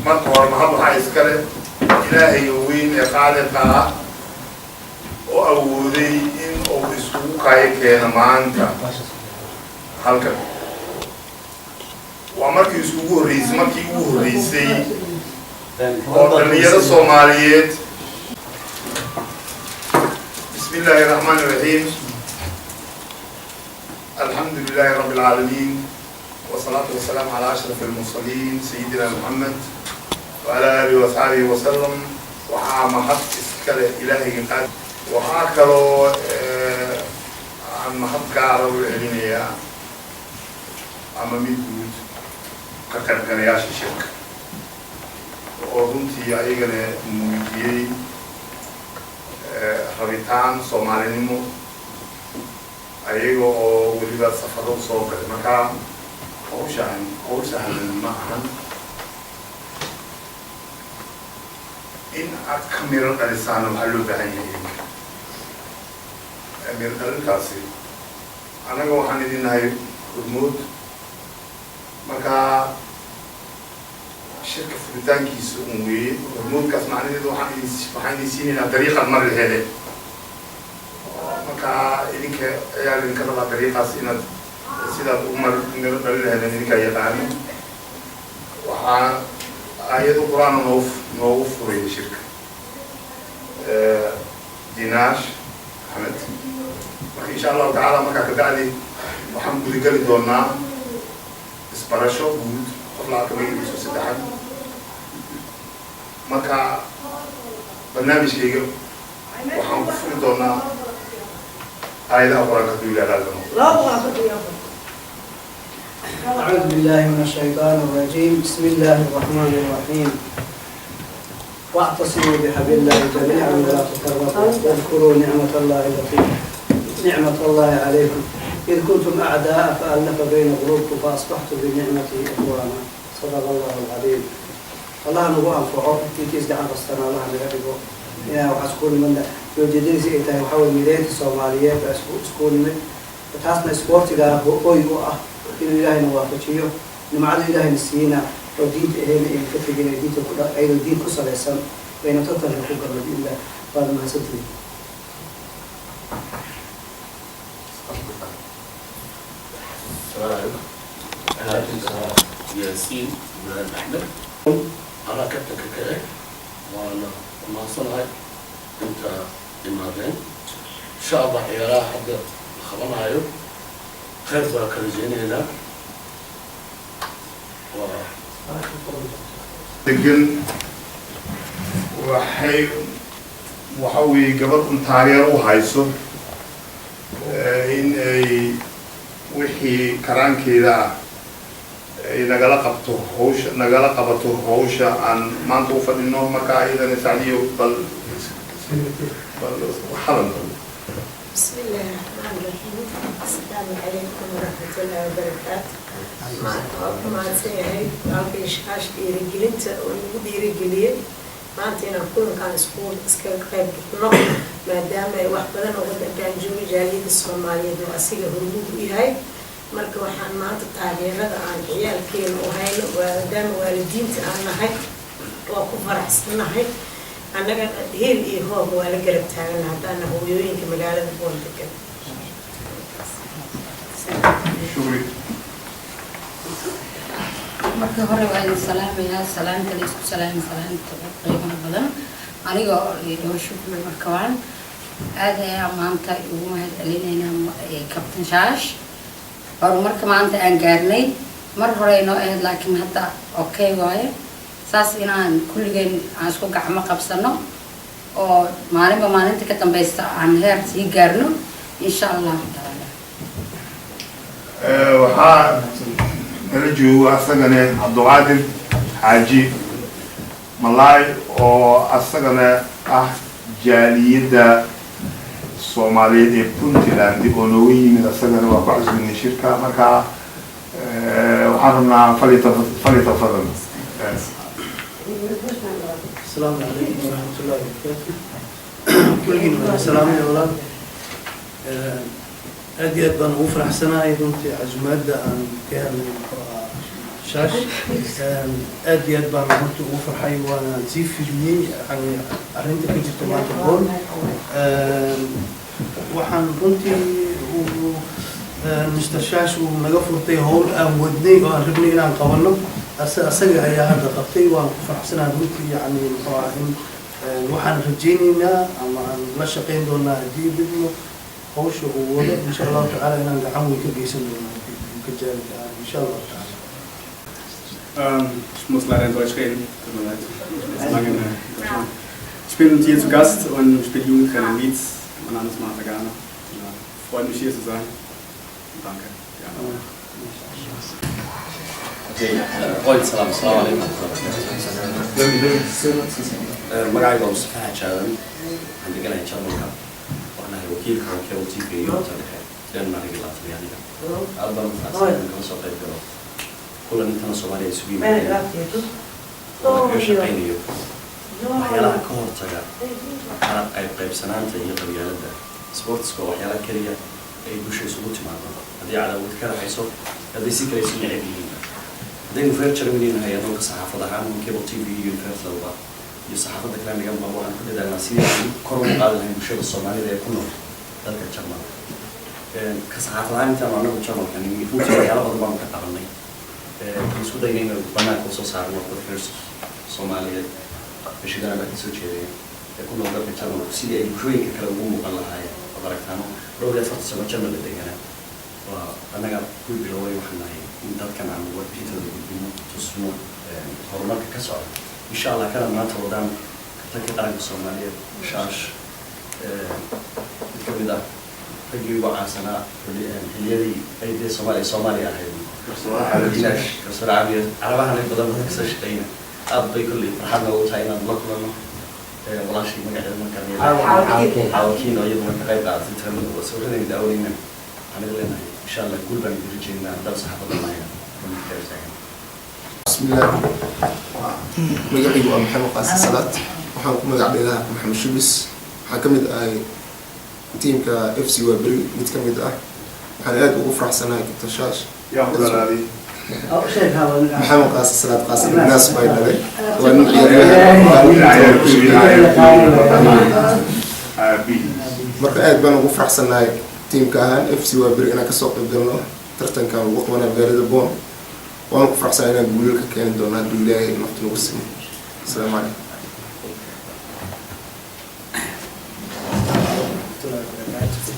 Marka hore mahad waxaa iskale Ilaahay weyn ee qaaliqa ah oo awooday in uu iskugu kaayo keeno maanta halkan. Waa markii iskugu horreysay, markii ugu horreysay oo dhalinyaro Soomaaliyeed. بسم الله الرحمن الرحيم، الحمد لله رب العالمين، والصلاة والسلام على أشرف المرسلين سيدنا محمد وعلى آله وصحبه وسلم. Waxaa mahad iskale Ilaahay qaad. Waxaa kaloo aan mahad gaara u celinayaa ama mid guud ka qaybgalayaasha shirka oo runtii ayagana muujiyey rabitaan Soomaalinimo, ayaga oo weliba safaro soo galay. Marka hawshaan hawl sahlan ma ahan. In aad ka miro dhalisaana waxaa loo baahan yahay idinka miro dhalintaasi. Annaga waxaan idin nahay hormood. Marka shirka furitaankiisa un weeye hormoodkaas. Macnaheedu waxaan idin siinaynaa dariiqaad mari lahede. Marka idinka ayaa idinka rabaa dariiqaas inaad sidaad u mar miro dhali laheedeen, idinkaa yaqaano. Waxaa aayado Qur-aan noogu furaya shirka Dinaash Axmed. Marka insha Allahu tacaala markaa kabacdi waxaan gudageli doonaa isbarasho guud, qof la arka magaciiso saddexan. Marka barnaamijkayga waxaan ku furi doonaa aayadaha Qur-aanka hadduu Ilaah raali. أعوذ بالله من الشيطان الرجيم، بسم الله الرحمن الرحيم. واعتصموا بحبل الله جميعا ولا تفرقوا، واذكروا نعمة الله التي نعمة الله عليكم إذ كنتم أعداء فألف بين قلوبكم فأصبحتم بنعمته إخوانا. صدق الله العظيم. Allah nagu anfaco. Intiis gacan qastana Allah naga dhigo. Inaa waxaa isku nimidna ujeedadiisa ay tahay waxaa weye mideynta Soomaaliyeed baa isku nimid, taasna isboortigaa hoy u ah. Inuu Ilaahayna waafajiyo, nimcada Ilaahayna siina oo diinta ahayna aynu ka tegin, ee diinta ku ayadoo diin ku salaysan baynu tartanka ku galno biillah. Waad mahadsantihin. السلام عليكم، أنا ياسين إبراهيم أحمد، أنا كابتن كاكاي، وأنا mahadsannahay inta imaadeen. Insha Allah ciyaaraha hadda la qabanayo khayr baa ka rajaynaynaa. Waa Degan waxay waxa weeye gabadh un taageero u hayso in ay wixii karaankeeda ah ay nagala qabto hawsha, nagala qabato hawsha aan maanta u fadhino. Marka iyadana Sacdiyo bal hadal. بسم الله الرحمن الرحيم، السلام عليكم ورحمة الله وبركاته. Waa ku mahadsan yahay walaalkay Shaash dhiirigelinta oo nagu dhiirigeliyey maanta inaan kulankaan iskuul iskaga qayb galno, maadaama ay wax badan oo wadankan jooga jaaliyada Soomaaliyeed oo asiga hormuud u yahay. Marka waxaan maanta taageerada aan ciyaalkeena u hayno, maadaama waalidiinta aan nahay, waa ku faraxsannahay. Annaga heel iyo hoob waa la garab taagana haddaana hooyooyinka magaalada Boon degan. Shukri. Marka hore waa idin salaamayaa, salaamta la isku salaamay, salaamta qiimaha badan. Aniga oo idhaho Shukri Markawaan, aad ayaa maanta ugu mahad celinaynaa Kabtan Shaash horumarka maanta aan gaarnay. Mar hore inoo ahayd, laakiin hadda okay waaye. Saas inaan kulligeen aan isku gacmo qabsano oo maalinba maalinta ka dambeysta aan heer sii gaarno, insha Allahu tacaala. Waxaa nala joogo asagane Cabduqaadir Xaaji Malaay oo asagana ah jaaliyadda Soomaaliyeed ee Puntland oo nooga yimid. Asagana waa ku casuumnay shirka. Marka waxaan rabnaa falyatafadal. السلام عليكم ورحمة الله وبركاته. Kulligiin waa salaamay walaal. Aad iyo aad baan ugu faraxsanahay runtii casumaadda aan ka helnay, muxuu ahaa, Shaash. Aad iyo aad baan horta ugu farxay, waana sii fiiriyey yani arrinta ka jirta maanta Bonn. Waxaan runtii uu Mr. Shaash uu naga furtay howl aan wadnay oo aan rabnay inaan qabanno, asaga ayaa hadda qabtay. Waan ku faraxsanahay runtii. Yani muxuu ahaa in waxaan rajaynaynaa ama aan la shaqayn doonaa haddii bidno hawsha uu wado, insha Allahu tacaala, inaan gacan weyn ka geysan doono haddii uu ka jaari tacaala, insha Allahu tacaala. Ich muss leider in Deutsch reden, tut mir leid. Ich bin jetzt lange in Deutschland. Ich bin hier zu Gast und spiele Jugendtrainer in Leeds. Mein Name ist Martha Garner. Ja, freut mich, hier zu sein. Und danke. Gerne. Qoyd salaam, asalaamu calaykum. Magacayga waa Mustafa Xaaji Aadan. Waxaan deganahay Jarmalka. Waxaan ahay wakiilka Cable TV iyo Yurubta Dhexe, Denmark iyo Talyaaniga. Aad baan u faraxsan inaan kala soo qayb galo kulan intana Soomaaliya isugu yimaadeen oo laga shaqaynayo waxyaalaha ka hortaga kala qayb qaybsanaanta iyo qabyaaladda. Sportska waa waxyaalaha keliya ay bulsha isugu timaado, haddii cadaawad ka raxayso, haddii si kale isu neceb yihiin. Haddaynu reer Germany nahay, addoonka saxaafad ahaan Cable TV iyo Universalba iyo saxaafadda kale naga maqan, waxaan ku dadaalnaa sidii aan kor ugu qaadi lahayn bulshada Soomaalida ee ku nool dalka Jarmalka. Ka saxaafad ahaan intaanu anagu Jarmalka nimi, runtii waxyaalo badan baanu ka qabanay. Waxaan isku daynay inaynu banaanka usoo saarno dadka reer Soomaaliyeed, heshiidana baa kasoo jeedaya, ee ku nool dalka Jarmalku sidii ay bulshooyinka kale ugu muuqan lahaayeen. Waad aragtaano, 44 sano Jarmal la deganaa, waa annaga ku biloway. Waxaan nahay in dadkan aan warbixintooda gudbino, tusno horumarka ka socda, insha Allah. Kana maanta wadaan kabtanka qaranka Soomaaliyeed Shaash, mid ka mid ah raggii ugu caansanaa xilliyadii ay dee Soomaaliya ahayd, garsoore caalamiya, carabahan in badan badan kasoo shaqeyna. Aad bay kolley farxad noogu tahay inaan la kulanno walaashii magaceeda markaan Xaawakiin oo iyaduna ka qayb qaadatay sawirradaynu daawanayna. Waxaan idin leenahay, insha Allah, guul baan idin rajeynaa haddaan saxaafadda nahay garab taagan. Bismillaah, magacaygu waa Maxamed Qaasim Salaad, waxaan ku magac dheeraha Maxamed Shubis. Waxaan ka mid ahay tiimka FC Waaberi mid ka mid ah. Waxaan aad ugu faraxsanahay Kabtan Shaash. Yaa ku dhalaaday? Maxamed Qaasim Salaad, Qaasim Ibnaas bay dhalay, waa nin ciyaaryahan. Marka aad baan ugu faraxsanahay tiimka ahaan FC Waaberi inaan kasoo qayb galno tartankan lagu qabanayo magaalada Bonn. Waan ku faraxsanahay inaan guulal ka keeni doono hadduu Ilaahay nafta nagu simo. Asalaamu calaykum. Warahmatullahi wabarakaatu.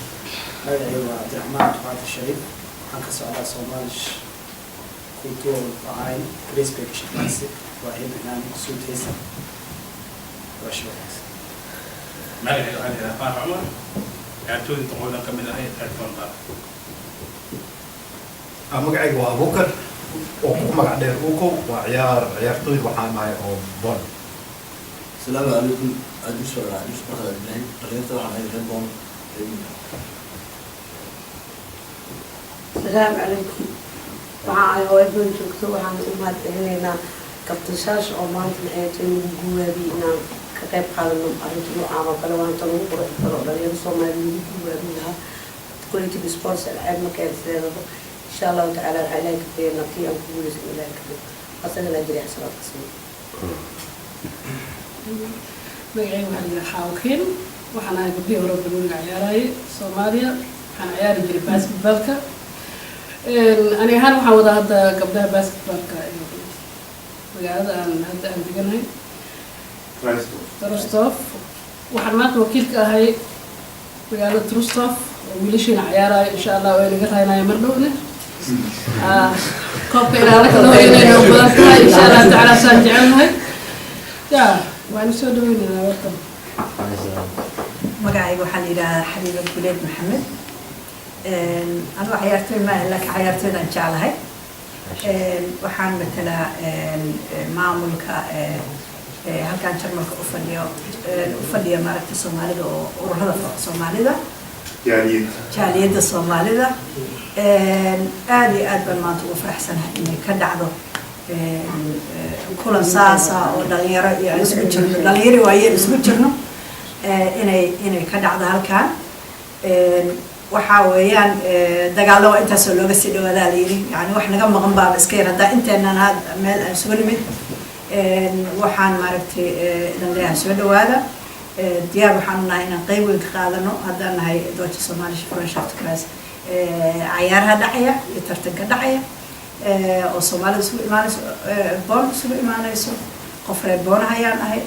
Magacaygu waa Cabdiraxmaan Cabdiqaadir Shariif. Waxaan ka socdaa Somalisch Kulturverein Griesbeck Straße, waa Hebnaan Südhessen. Waa shaqeysa. Magacayga waxaa la yidhaha Faarax Cumar, ciyaartooyda toqodan ka mid ahay reer Koonfur. Magacayga waa Abuukar oo ku magac dheer Uko, waa ciyaartooy waxaan ahay oo Bonn. Asalaamu calaykum, Adus waa Adus Barkad Ibrahim, dhalinyarta waxaan ahay reer Bonn. Asalaamu calaykum. Waxaan ahay hooyo Bonn joogto. Waxaan u mahad celinaynaa Kabtan Shaash oo maanta maxay tahay nagu guwaabiyey inaan ka qayb qaadano arrinta noocaan oo kale. Waa inta lagu qurux baro dhalinyaro Soomaali lagu guwaabin lahaa collective sports alcaab marka sideedaba. Insha Allahu tacaala, waxaa Ilahay ka baryaynaa tii aan ku guuleysan Ilahay ka dhigo, asagana ajri xasanaad ka siiyo. Magacayga waxaa la yidhaha Xaawakiin. Waxaan ahay gabdhihii hore banooniga ciyaarayay Soomaaliya. Waxaan ciyaari jiray basketballka. Ani ahaan waxaan wadaa hadda gabdhaha basketballka ee magaalada aan hadda aan deganahay, Troisdorf. Waxaan maanta wakiil ka ahay magaalada Troisdorf oo wiilashiina ciyaarayo. Insha Allah way naga raynaya mar dhowne koobka inaala kala hoyanayna u badan tahay, insha Allah tacaala, saan jecelnahay. Ya waan soo dhaweynaynaa, welcome. Magacayga waxaa la yidhaahdaa Xabiiba Guleed Maxamed. Anugu cayaartooy maaha, laakiin cayaartooydaan jeclahay. Waxaan matalaa maamulka halkan Jarmalka u fadhiyo, u fadhiya maaragta Soomaalida oo ururada Soomaalida, jaaliyadda Soomaalida. Aad iyo aad baan maanta ugu faraxsanahay inay ka dhacdo kulan saasa oo dhalinyaro iyo aan isku jirno, dhalinyaro waayeel isku jirno, inay ka dhacdo halkan. Waxaa weeyaan dagaallo waa intaasoo looga sii dhawaadaa la yidhi. Yani wax naga maqan baaba iska yar haddaa inteenaan had meel aan isugu nimid. Waxaan maaragtay idan leeyahay soo dhawaada. Diyaar waxaan u nahay inaan qayb weyn ka qaadano haddaan nahay Deutsche Somali Freundschaftskreis cayaaraha dhacaya iyo tartanka dhacaya oo Soomaalida isugu imaanayso, Bonn isugu imaanayso. Qof reer Bonn ayaan ahay,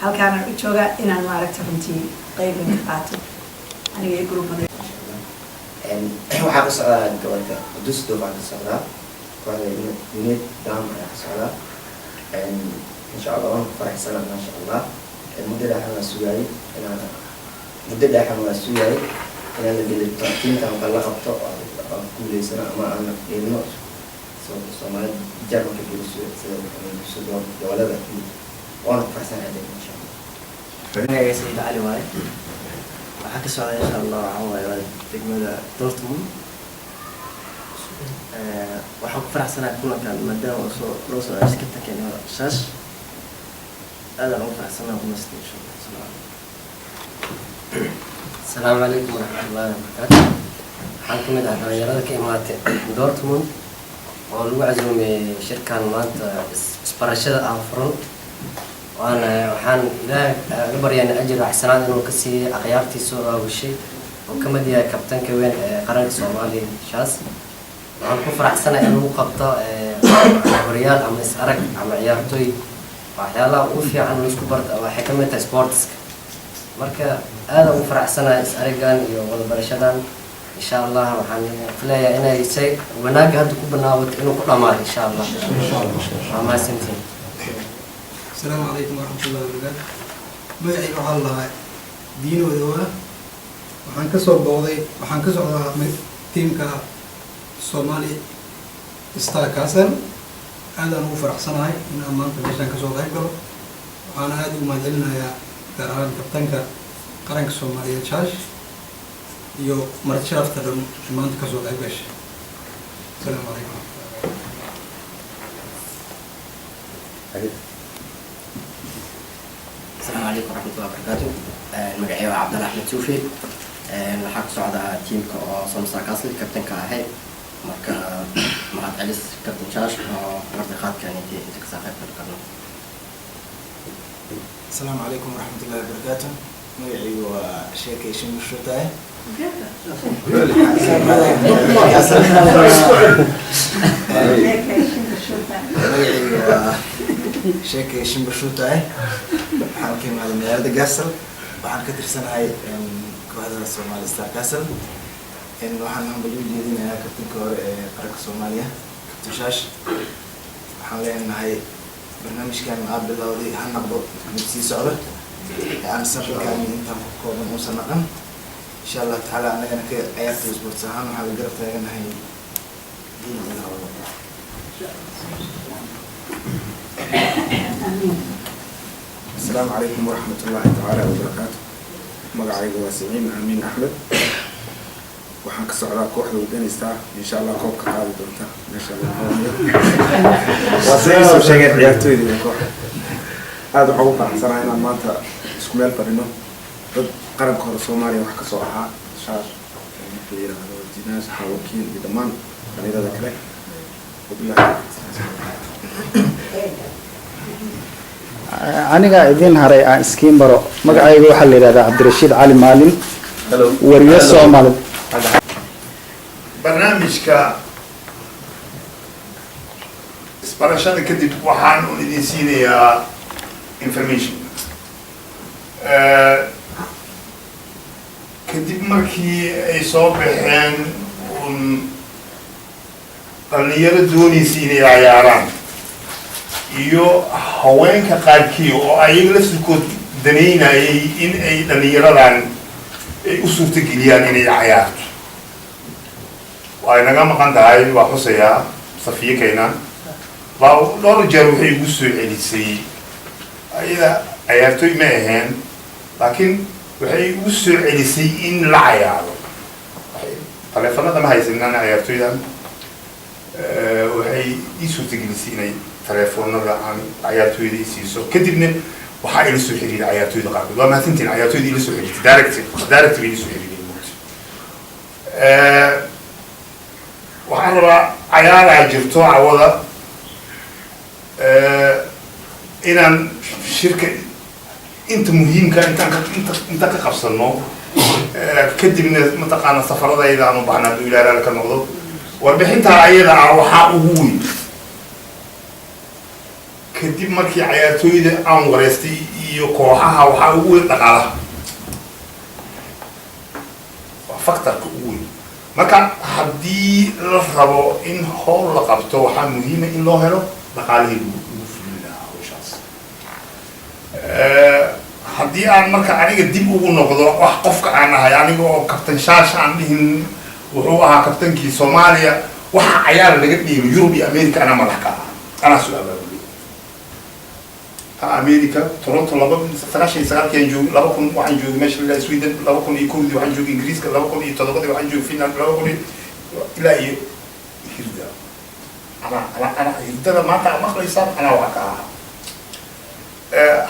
halkaanaan u joogaa inaan maaragtay runtii qayb weyn ka qaato aniga iyo gruubada. Waxaa ka socdaa gobolka Dusseldorf, waxaa ka socdaa kooxda Unit Dam ayaa ka socdaa. Insha Allah waan ku faraxsana, maasha Allah. Muddo dhexan waa sugaayay inaan, muddo dhexan waa sugaayay inaan la geliyo tiimkan oo kale la qabto oo aan ku guuleysano ama aan dheelno Soomaalida Jarmalka geliso sida Dusseldorf gobolada. Waana ku faraxsanahay insha Allah. Magacayga Sayid Cali waaye. Waxaa ka socda insha Allah waxaa waaye waa degmada Dortmund. Waxaan ku faraxsanahay kulankan maadaama uu soo loo soo kabtankeena Shaash. Aadaan ugu faraxsanahay ku nastay insha Allah. Asalaamu. Asalaamu calaykum waraxmatullaahi wabarakaatu. Waxaan ka mid ah dhalinyarada ka imaatay Dortmund oo lagu casuumay shirkan maanta isbarashada ah furan. Waana waxaan Ilaahay ga baryaynaa ajir axsanaad inuu ka siiyey akhyaartii soo aawishay oo ka mid yahay kabtanka weyn ee qaranka Soomaaliya Shaas. Waxaan ku faraxsanahay in lagu qabto horyaal ama is arag ama ciyaartooy. Waxyaalaha ugu fiican laisku barta waxay ka mid tahay sportska. Marka aad ugu faraxsanahay is aragan iyo wada barashadan. Insha Allah waxaan filayaa inay say wanaagga hadda ku banaawato inuu ku dhamaado insha Allah. Waa mahadsantihiin. Asalaamu calaykum waraxmatullahi wabarakaatu. Magacayga waxaa la lahaa Diino Dawaa. Waxaan ka soo booqday, waxaan ka socdaa tiimka Somali Star Castle. Aadaan ugu faraxsanahay in aan maanta meeshaan kasoo qayb galo. Waxaana aada ugu mahadcelinayaa gaar ahaan kabtanka qaranka Soomaaliyeed Shaash iyo marti sharafta dhan ee maanta kasoo qayb gashay. Asalaamu calaykum. Asalaamu calaykum waraxmatullahi wabarakaatu. Magacayga waa Cabdalla Axmed Suufi. Waxaa ku socdaa tiimka oo Somstar Castle, kabtanka ahay. Marka mahad celis kabtan Jaash oo martiqaadkan inta kasoo qayb gali karno. Asalaamu calaykum waraxmatullahi wabarakaatu. Magacaygu waa Sheekay Shimbirshutaay. Magacaygu waa Sheekay Shimbirshutaay. Waxaan ka imaaday magaalada Gaasal. Waxaan ka tirsanahay kooxda Somali Star Castle. Waxaan hambalyo u jeedinayaa kabtanka hore ee qaranka Soomaaliya, kabtan Shaash. Waxaan leenahay barnaamijkan aa bilowday ha noqdo mid sii socda ee aan safarkan intaan ku kooban uusan naqan insha Allah tacaala. Annagana ka ciyaartoy sports ahaan waxaan la garab taaganahay diin iyo hawlo. Asalaamu calaykum waraxmatullaahi tacaala wabarakaatu. Magacayga waa Siciin Amiin Axmed. Waxaan ka socdaa kooxda Wadanista, insha Allah koobka qaadi doonta meesha lagu qabanayo. Waa siday soo sheegeen ciyaartooyda iyo kooxda. Aada waxaan ugu faraxsanahay inaan maanta isku meel fadhino dad qaranka hore Soomaaliya wax kasoo ahaa, Shaash marka la yidhaahdo, Jinaas, Xawakiin iyo dhammaan dhalinyarada kale. Wabillahi. Aniga idin haray aan iskiin baro. Magacayga waxaa la yidhahdaa Cabdirashiid Cali Maalin, wariye Soomaali. Barnaamijka isbarashada kadib waxaan un idin siinayaa information. Kadib markii ay soo baxeen un dhalinyaro doonaysa inay cayaaraan iyo haweenka qaarkii oo ayaga laftirkood danaynayay in ay dhalinyaradan ay u suurtageliyaan inay cayaarto, waa inaga maqan tahay. Waa xusayaa Safiye Kaynaan baa dhowr jeer waxay igu soo celisay. Ayada cayaartooy ma aheen, laakiin waxay igu soo celisay in la cayaaro. Taleefanada ma haysanin cayaartooydan. Waxay ii suurtagelisay inay taleefoonada aan cayaartooyda i siiso. Kadibna waxaa ila soo xiriiray cayaartooyda qaarkood. Waa mahadsantihin cayaartooyda ila soo xiriirtay, direct direct bay ila soo xiriireen. Moogta Waxaan rabaa cayaaraa jirto cawada inaan shirka inta muhiimka intaan ka inta intaan ka qabsano, kadibna mataqaana safaradayda aan u baxna, hadduu Ilaah raali ka noqdo. Warbixintaa ayada ah waxaa ugu weyn, kadib markii cayaartooyda aan wareystay iyo kooxaha, waxaa ugu weyn dhaqaalaha, waa factorka ugu weyn. Marka haddii la rabo in howl la qabto, waxaa muhiima in loo helo dhaqaalihii lagu fulin lahaa hawshaas. Haddii aan marka aniga dib ugu noqdo wax qofka aan ahay, aniga oo Kabtan Shaash aan dhihin, wuxuu ahaa kabtankii Soomaaliya, waxa cayaar laga dhiibo Yurub iyo America anaa madax ka ah, anaa soo abaabulay. Ha, America Toronto 99-kii aan joogay, 2000 waxaan joogay meesha la Sweden, 2001-dii waxaan joogay Ingiriiska, 2007-dii waxaan joogay Finland, 2000 ilaa iyo hirda anaa hirdada maanta aad maqlaysaan anaa waxa ka ahaa.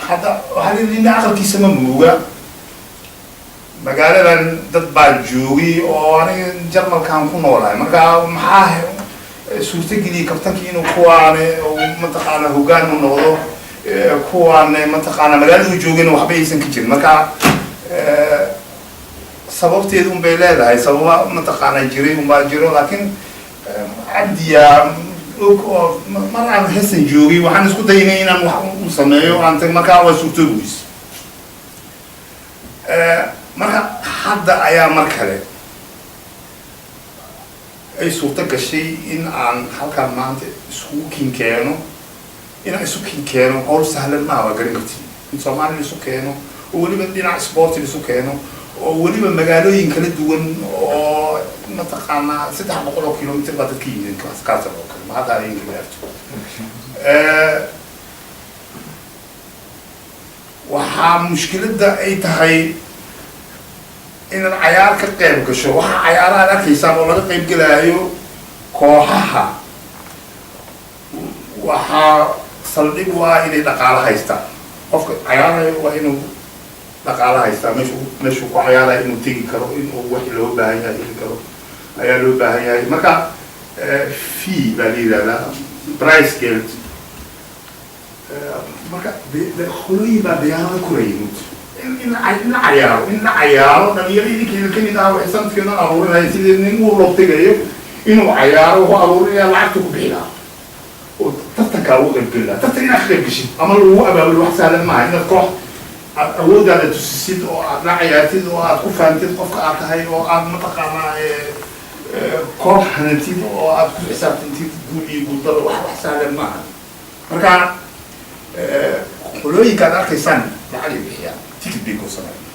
Hadda waxaa la yidhi aqalkiisa ma mooga. Magaaladan dad baa joogay oo aniga Jarmalkaan ku noolahay. Marka maxaa suurtageliyay kabtankii inuu kuwaane mataqaana hoggaan u noqdo, kuwaane mataqaana magaaladu joogayna waxba aysan ka jirin? Marka sababteedu un bay leedahay, sababa mataqaana jiray unbaa jiro. Laakiin Cabdiya og oo mar aan Hesan joogay waxaan isku daynay inaan wax u sameeyo aan tag, markaa waa suurtoobi weyse. Marka hadda ayaa mar kale ay suurto gashay in aan halkaan maanta iskugu kin keeno. Inaan isu kin keeno howl sahlan maaha, waa garan karti, in Soomaaliya isu keeno oo weliba dhinac sporti isu keeno oo weliba magaalooyin kala duwan oo mataqaanaa 300 oo kilomitr baa dadka yimid kaasal oo kale. Ma hadda adinka gaarto. Waxaa mushkiladda ay tahay inaad cayaar ka qayb gasho. Waxaa cayaaraha ad arkaysaan oo laga qayb gelaayo kooxaha, waxaa saldhig u ah inay dhaqaalo haystaan. Qofka cayaarayo waa inuu dhaqaalo haystaa, meeshuu ku cayaarayo inuu tegi karo, inuu wixii loo baahan yahay heli karo ayaa loo baahan yahay. Marka fee baa la yidhahdaa, Preisgeld. Marka qolooyin baa diyaarada korayay in la cayaaro. Dhalinyaro idinkeeda kamid ah waxay sanadkeedan aruurinaya sidii nin uu loo tegayo inuu cayaaro, wuxuu aruurinaya lacagta ku bixi lahaa oo tartankaa uga qayb geli lahaa. Tartan inaad ka qayb geshid ama lagu abaabulo wax sahlan maaha. Inaad koox aad awooddaada tusisid oo aad la cayaartid oo aad ku fahamtid qofka aad tahay oo aad mataqaanaa koox hanatid oo aad ku xisaabtantid guul iyo guuldaro, wax sahlan maaha. Marka qolooyinka aad arkaysaan lacagay bixiyaan, ticket bay goosanayaan,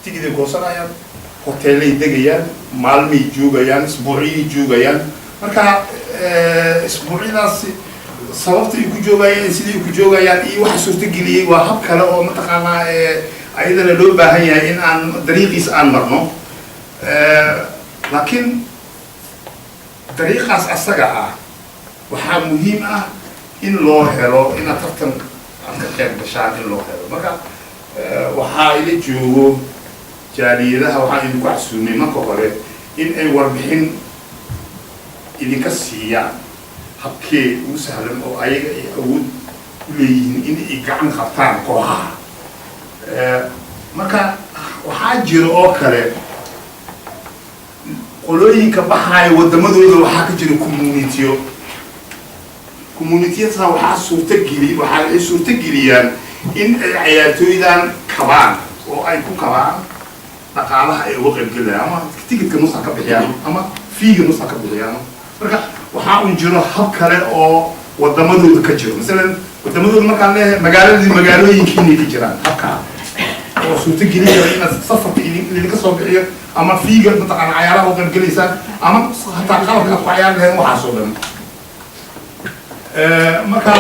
tickeday goosanayaan, hoteelay degayaan, maalmay joogayaan, isbuucyay joogayaan. Marka isbuucyadaas sababta ay ku joogayaan, sidai ay ku joogayaan iyo waxa suurtageliyey waa hab kale oo mataqaanaa ayadana loo baahan yahay in aan dariiqiis aan marno. Laakiin dariiqaas asaga ah waxaa muhiim ah in loo helo inaad tartan aad ka qayb gashaan in loo helo. Marka waxaa ila joogo jaaliyadaha. Waxaan idinku xasuumay marka hore in ay warbixin idinka siiyaan habkee ugu sahlan oo ayaga ay awood u leeyihiin in ay gacan qabtaan kooxaha. Marka waxaa jira oo kale qolooyinka baxaaya waddamadooda waxaa ka jira communityo. Communitiyada waxaa ay suurtageliyaan in ay cayaartooydan kabaan oo ay ku kabaan dhaqaalaha ay uga qaybgelayaan, ama ticketka nus ha ka bixiyaan ama feega nus ha ka bixiyaan. Marka waxaa un jiro hab kale oo wadamadooda ka jiro. Masalan wadamadooda markaan leeyahay, magaaladii magaalooyinkiinay ka jiraan habkaa oo suurtagelin kara inaad safarka idinka soo bixiyo ama feega mataqaana cayaaraha u qaybgelaysaan ama hataa qalabka aad ku cayaari lahayn, waxaas oo dhan. Marka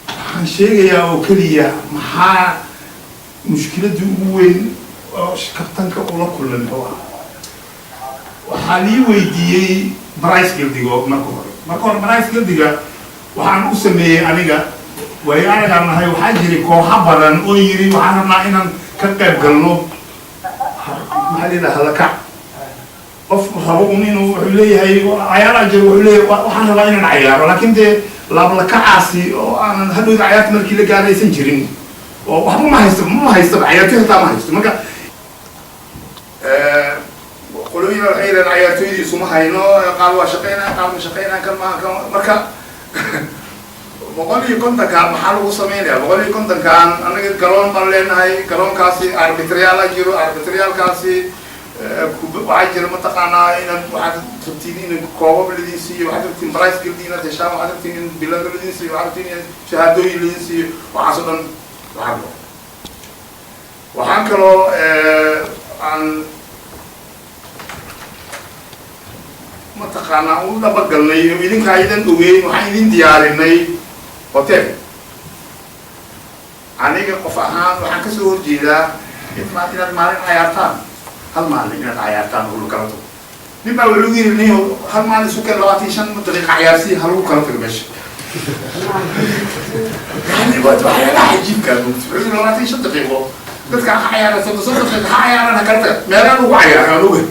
waxaan sheegayaa oo keliya maxaa mushkiladii ugu weyn oo kabtanka ula kulmay muxuu ahaa. Waxaa lii weydiiyey Preisgeldigo. Marka hore Preisgeldiga waxaan u sameeyey aniga waayo aragaan nahay. Waxaa jiray kooxo badan oo yiri waxaan rabnaa inaan ka qayb galno. Maxaa la yidhaha, lakac qof rabo un inuu, wuxuu leeyahay cayaaraa jiro, wuxuu leeyahay waxaan rabaa inaan cayaaro, laakiin dee laablakacaasi oo aanan hadhowda cayaarta markii la gaaro aysan jirin oo waxba ma haysto, ma haystaba cayaartoy hataa ma haysto. Marka qolooyin waxay yidhahdeen cayaartoydii isuma hayno, qaar waa shaqeynaya, qaar ma shaqeynaya, kan maaha kan. Marka 150-kaan maxaa lagu sameynaya? 150-kaan anaga garoon baan leenahay, garoonkaasi arbitrayaala jiro, arbitrayaalkaasi waxaa jira mataqaanaa inaad waxaad rabtiin in koobab lidin siiyo, waxaad rabtiin prize geldi inaad heshaan, waxaad rabtiin in bilada lidin siiyo, waxaad rabtiin in shahaadooyin lidin siiyo, waxaas oo dhan lacag. Waxaan kaloo aan mataqaanaa u dhabagalnay oo idinka aydan ogeyn, waxaan idin diyaarinay hotel. Aniga qof ahaan waxaan kasoo horjeedaa inaad maalin cayaartaan, hal maalin inaad cayaartaan oo lagu kala tago. Nin baa wuxuu yiri, nin hal maalin isu keen, 25 daqiiqa cayaarsi ha lagu kala tago meesha. Yani waa waxyaalaha cajiibka, wuxuu yiri 25 daqiiqo dadka ha cayaaran, 30 daqiiqo ha cayaaran, ha kala taga, meelaan ugu cayaaran aan ogahay.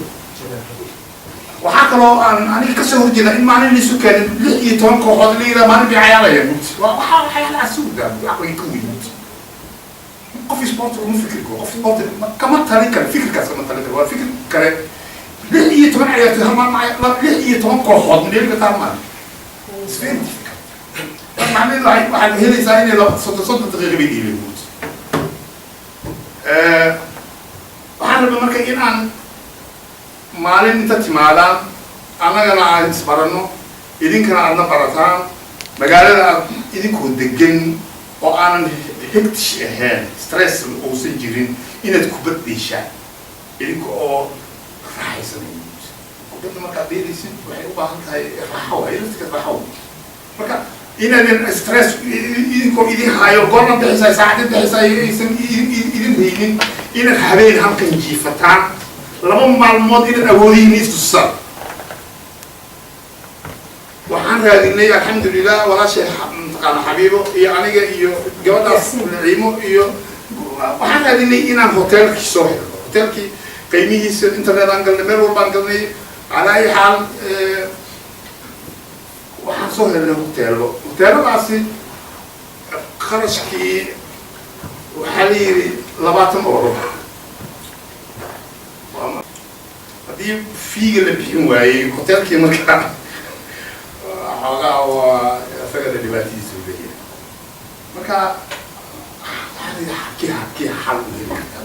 Waxaa kaloo aan aniga kasoo horjeeda in maalin la isu keenin 16 kooxood la yidhaha maalin bay cayaarayaan. Mugti waa waxaa waxyaalaha suuda caqliga ka weyn. Mugti qof sport uma fikri karo, qof sport kama talin karo, fikirkaas kama talin karo, waa fikir kale. 16 ciyaartoy hal maalin 16 kooxood ma dheeli kartaa maalin? It's very difficult. Macnaheedu waxaad helaysaa inay 30 daqiiqa bay dhiibeen. Mugti waxaan rabaa marka in aan maalin inta timaadaan, annagana aan isbaranno, idinkana aadna barataan magaalada, aad idinkoo degan oo aanan hectic ahayn, stress uusan jirin, inaad kubad dheeshaan idinka oo raaxaysanay. Kubadda markaad dheelaysid waxay u baahan tahay raaxo, ay laftigeed raaxo. Marka inaadan stress idinkoo idin hayo, goorma bixisay, saacadin bixisay, aysan idin haynin, inaad habeen halkan jiifataan, 2 maalmood inaad awoodihiin istusaan. Waxaan raadinay, alxamdulilah, walaashay mataqaana Xabiibo iyo aniga iyo gabadhaas Naciimo iyo waxaan raadinay inaan hoteelkii soo xirno, hoteelkii qiimihiisa internet aan galnay, meel walbaan galnay. Calaa ay xaal waxaan soo helnay hoteelo. Hoteeladaasi qarashkii waxaa la yidhi 20 euro. Haddii fee-ga la bixin waayey hoteelkii, markaa xoogaa waa isagana dhibaatadiisu leeyahay. Marka waxaa la yidhi hakii xal u heli kartaa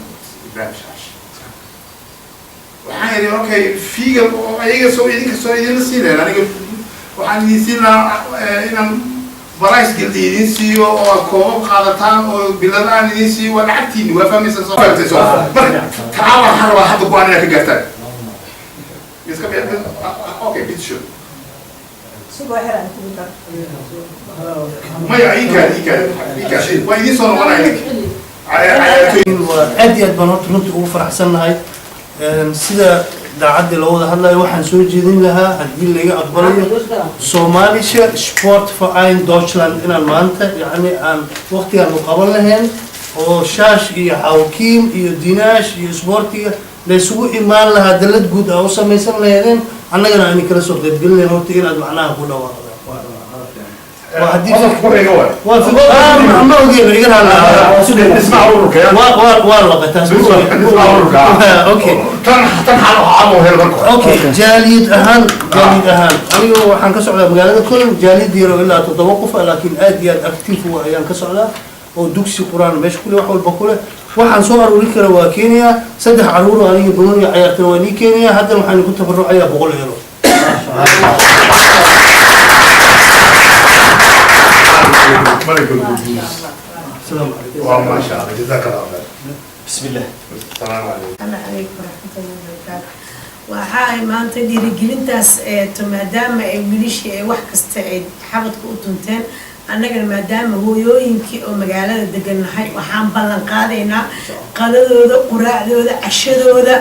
Ibrahim Shaash. Waxaan yidhi okay, fee-ga ayaga soo idinka soo idinla siin lahayn, aniga waxaan idin siin lahaa inaan prize geldi idin siiyo oo aad koobab qaadataan oo bilada aan idin siiyo, waa lacagtiini, waa fahmaysaa, soo fahamtay soo. Marka taa waxaan rabaa hadda go-aan inaad ka gaartaan. Iska okay, bitsho. Sugo xeran kugu dar. Maya, ikaad ikaad ikaad, waa idin soo noqonaya idinka cayaartooy. Waa aad iyo aad baan horta runtii ugu faraxsannahay sida daacaddii loo wada hadlayo. Waxaan soo jeedin lahaa, haddii laga aqbalayo, Somalische Sportverein Deutschland inaan maanta yacni aan waqtigaan u qaban lahayn oo Shaash iyo Xawkiim iyo Dinaash iyo sboortiga la isugu imaan lahaa, dalad guud aa u samaysan lahaydeen, annagana aan kala soo qaybgelin lahayn. Horta inaad macnaha ku dhawaaqda waa haddii Qodobka ku xiga waay. Waa ma ogeen iga Dhismaha ururka, ya. Waa laqataa. Dhismaha ururka. Okay. Tan xal xal u hel marka hore. Okay, jaaliyad ahaan aniga waxaan ka socdaa magaalada Cologne, jaaliyad yaro ilaa toddoba qof ah, laakiin aad iyo aad active u ayaan ka socdaa, oo dugsi quraan meesha kule, wax walba kule. Waxaan soo aruurin kara waa keenayaa, saddex caruur oo aniga banooniga cayaartana waa nii keenayaa. Haddana waxaan ku tabarucayaa 100 euro. ملك القدوس. السلام عليكم. ما شاء الله، جزاك الله خير. بسم الله. السلام عليكم. السلام عليكم ورحمة الله وبركاته. Waxa ay maanta dhiirigelintaas eeto, maadaama ay wiilishii ay wax kasta ay xabadka u tunteen, annagana maadaama hooyooyinkii oo magaalada degan nahay, waxaan ballan qaadaynaa qadadooda, quraacdooda, cashadooda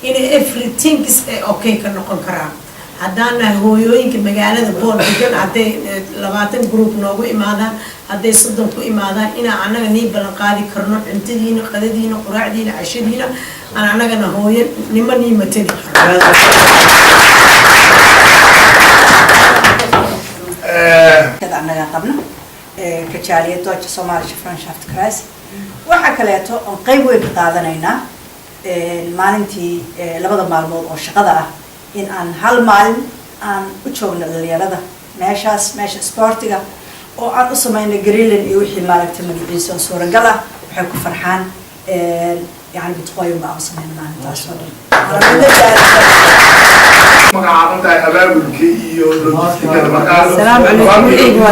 inay everything ay okay ka noqon karaan. Haddaan nahay hooyooyinka magaalada Bonn degan, hadday 20 group noogu imaadaan, hadday 30 ku imaadaan, inaan annaga nii ballan qaadi karno cuntadiina, qadadiina, quraacdiina, cashadiina. Aan annagana hooyo nimanii matali karno. Annaga qabno kajaaliyad Deutsche Somalische Freundschaft Kreis. Waxaa kaleeto oon qayb weyn ka qaadanaynaa maalintii 2da maalmood oo shaqada ah in aan hal maalin aan u joogno dhalinyarada meeshaas, meesha sportiga, oo aan u samayno grillen iyo wixii maaragtay magaciisa oo suuragal ah. Waxay ku farxaan yani bitqooyin baa u samayna maalintaas oo dhan. Magacaaban tahay abaabulka iyo logistikada markaas. Salaamu calaykum.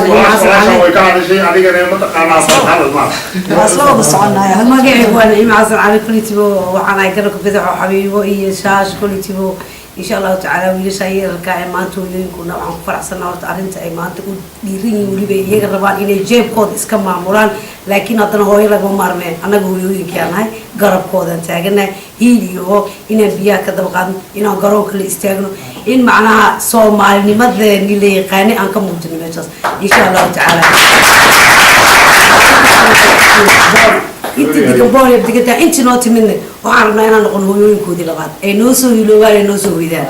Way ka hadashay adigana mataqaanaa farxadad ma Waa isla wada soconaya. Magacaygu waa Naciim Xasan Cali. Kulitibo waxaan ahay garabka bidix oo Xabiibo iyo Shaash. Kulitibo insha Allahu tacaala wiilasha yararka ee maanta hooyooyinkuna waxaan ku faraxsanaa horta arrinta ay maanta u dhiiran yihiin, weliba iyaga rabaan inay jeebkooda iska maamulaan, laakiin haddana hooyo lagama maarmeen. Annaga hooyooyinkii aan nahay garabkoodaan taaganahay, hiil iyo hoo, inaan biyaha ka daba qaadno, inaan garoonka la istaagno, in macnaha soomaalinimadeeni la yaqaanay aan ka muujino meeshaas insha Allahu tacaala. Intii degan degantaa, intii noo timidna waxaan rabnaa inaan noqon hooyooyinkoodii labaad ay noo soo hiloobaan, ay noo soo hoydaan.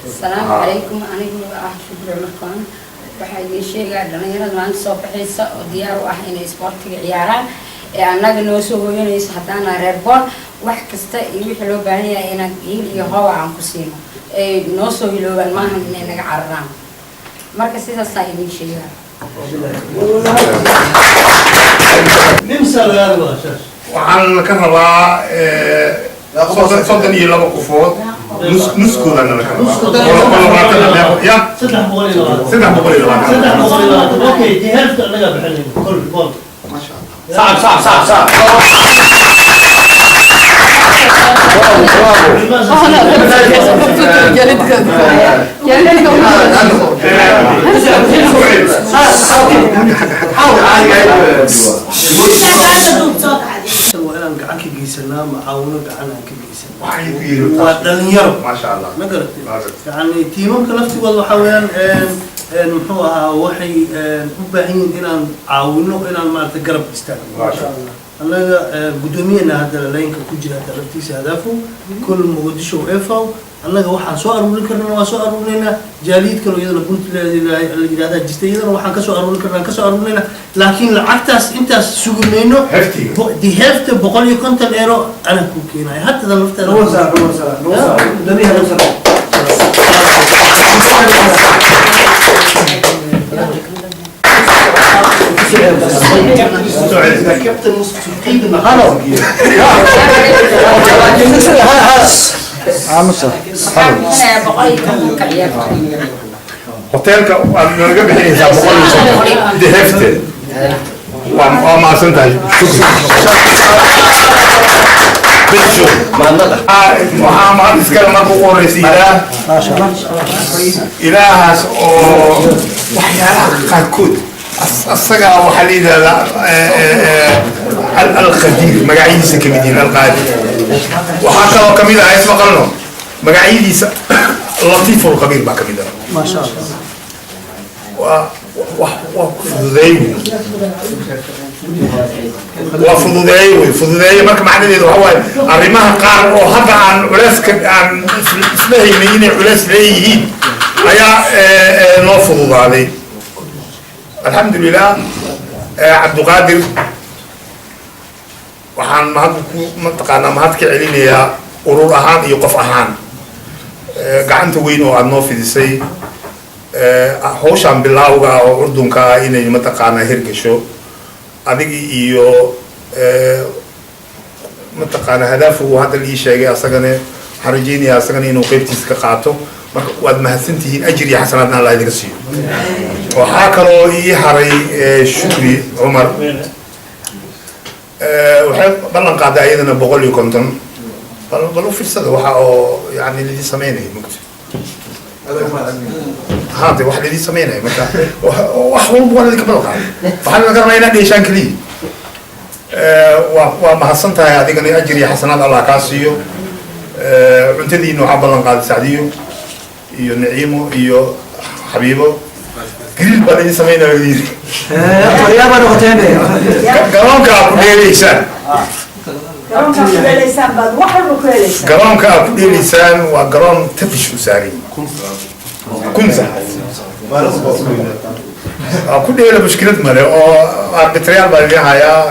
Asalaamu calaykum. Anigu ah Shukri Markaan. Waxaa idiin sheegaa dhalinyarada maanta soo baxaysa oo diyaar u ah inay isboortiga ciyaaraan ee annaga noo soo hooyanayso haddaana reer Bool, wax kasta iyo wixii loo baahan yahay inaan hiil iyo hoowa aan ku siino, ay noo soo hiloobaan, maahan inay naga cararaan. Marka sidaasaa idiin sheegaa. Waxaan ka rabaa 32 qofood nuskoodana la ka rabaa oo 20 ya 320. Okay, die helft annagaa bixinayno kol bool. صعب صعب صعب صعب. Waa inaan gacan ka geysanaa, macaawino gacan aan ka geysanaa. Waa dhalinyaro. Maasha Allah. Ma garatay? Yani tiimamka laftigooda waxaa weeyaan muxuu ahaa, waxay u baahan yihiin inaan caawino, inaan maaragtay garab istaagno. Annaga guddoomiyena hadda laynka ku jira hadda laftiisa Hadaafo kol Muqdisho efow. Annaga waxaan soo aruurin karnana waa soo aruurinaynaa. Jaaliyad kaloo iyadana Puntland la yidhahdaa jirta, iyadana waxaan kasoo aruurin karnaa kasoo aruurinaynaa, laakiin lacagtaas intaas sugi mayno. Die Hälfte 150 euro anaa kuu keenaya haddadan lafteeda. كابتن مستقيم. Waxaa bixinayaa 150-ka ciyaartoy. Hoteelka waad naga bixinaysaa 150, die Hälfte. Waa mahadsan tahay. Waxaa mahad iskale marka ugu horeysa Ilaah, Ilaahaas oo waxyaalaha qaarkood asagaa waxaa la yidhahdaa Alqadiir, magacyadiisa kamid yihiin Alqaadir. Waxaa kaloo kamid ah, ismaqalno, magacyadiisa Latiif Alkhabiir baa kamid ah. Maasha Allah. Waa fududeey wey, waa fududeey wey, fududeeye. Marka macnaheedu waxa waaye arrimaha qaar oo hadda aan culeyska aan isla haynay inay culeys leeyihiin ayaa noo fududaaday, alxamdulilah. Cabduqaadir, waxaan mahad ku mataqaanaa mahad ka celinayaa urur ahaan iyo qof ahaan gacanta weyn oo aada noo fidisay hawshaan bilaawga ah oo urdunka ah inay mataqaanaa hirgasho, adigi iyo mataqaanaa Hadaafu uu hadda ii sheegay. Asagana waxaan rajeynayaa asagana inuu qeybtiisa ka qaato. Marka waad mahadsantihiin, ajir iyo xasanaadna Allah idinka siiyo. Waxaa kaloo ii haray Shukri Cumar. Waxay ballan qaaday ayadana 150. Bal u fiirsada waxa oo yani lidin sameynaya mugti haade wax lidin sameynaya. Marka wax walba waa lidinka ballan qaaday, waxaa laga rabaa inaad dheeshaan keliya. Waa mahadsan tahay adigana, ajir iyo xasanaad Allah kaa siiyo. Cuntadiina waxaa ballan qaaday Sacdiyo iyo Naciimo iyo Xabiibo. Grill baan idin sameynaya yiri. Qoryaaba noqoteen. Garoonka aad ku dheelaysaan. Garoonka ku helaysaan baad wax walba ku helaysaan. Garoonka aad ku dheelaysaan waa garoon tafish u saaran yahay. Kunza waa ku dheela, mushkilad male oo arbitrayaal baa idin hayaa.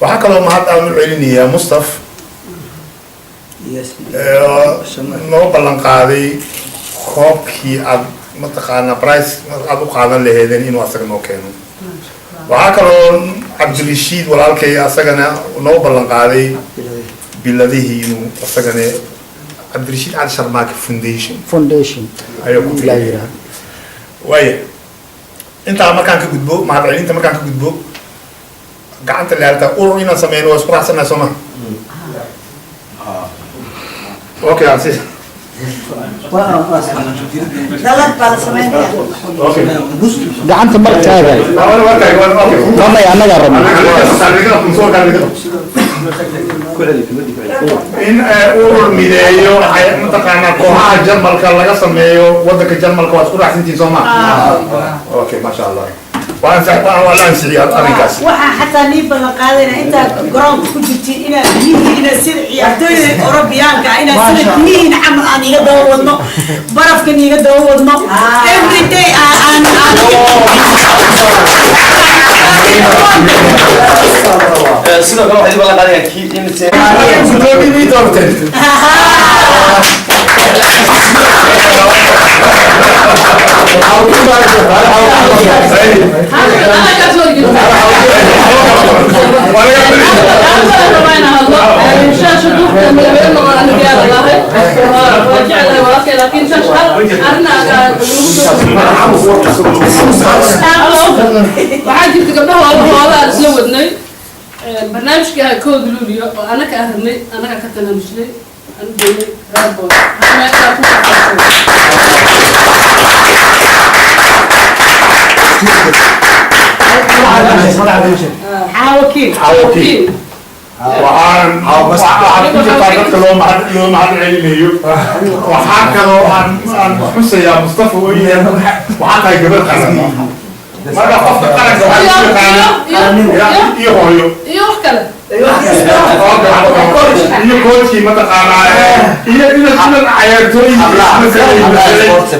Waxaa kaloo mahad aan u celinayaa Mustaf noo ballan qaaday koobkii aad mataqaanaa prize aad u qaadan laheedeen inuu asaga noo keeno. Waxaa kaloo Cabdirashiid walaalkay asagana noo ballan qaaday biladihii inuu asagana Cabdirashiid Cali Sharmaake Foundation Foundation ayaa ku la yiraahdo. Waaya, intaa markaan ka gudbo, mahad celinta markaan ka gudbo, gacanta leerta urur inaan sameyno waa isku raacsanahay, soo ma? Okay, aan si Dalad baa la sameynaya. Gacanta mar taagay mamay annagaa rabno. In urur mideeyo mataqaanaa kooxaha Jarmalka laga sameeyo wadanka Jarmalka, waa isku raacsantihiin, soo ma? Okay, maasha Allah, waa waa la ansixiyay arrinkaas. Waxaa xataa nii ballan qaadayna intaad garoonka ku jirtiin inaad biyihiina sida ciyaartooyda Orobiyaanka ah inaad sida biyihiina camal aan iga daba wadno, barafkan iga daba wadno every day aan aan Sidoo kale waxaa idin ballan qaadayaa kii in Gudoomiyihii doorteen. Waxaa jirta gabdhaha hoola aan isla wadnay barnaamijkii ahaa 1-da Luuliyo oo anaka aan rabnay, annaga ka tanaamusnay, aan u geynay reerbood meeshaa ku. Xaawakiin. Xaawakiin. Waxaan ku jirtaa dadka loo mahad celinayo. Waxaa kaloo aan xusayaa Mustafa oo yahay, waxaa tahay gabar qaran. Marka qofka qaranka waxaa ku yaqaana iyo hooyo iyo wax kale iyo coachkii mataqaanaa iyo inaad cayaartooy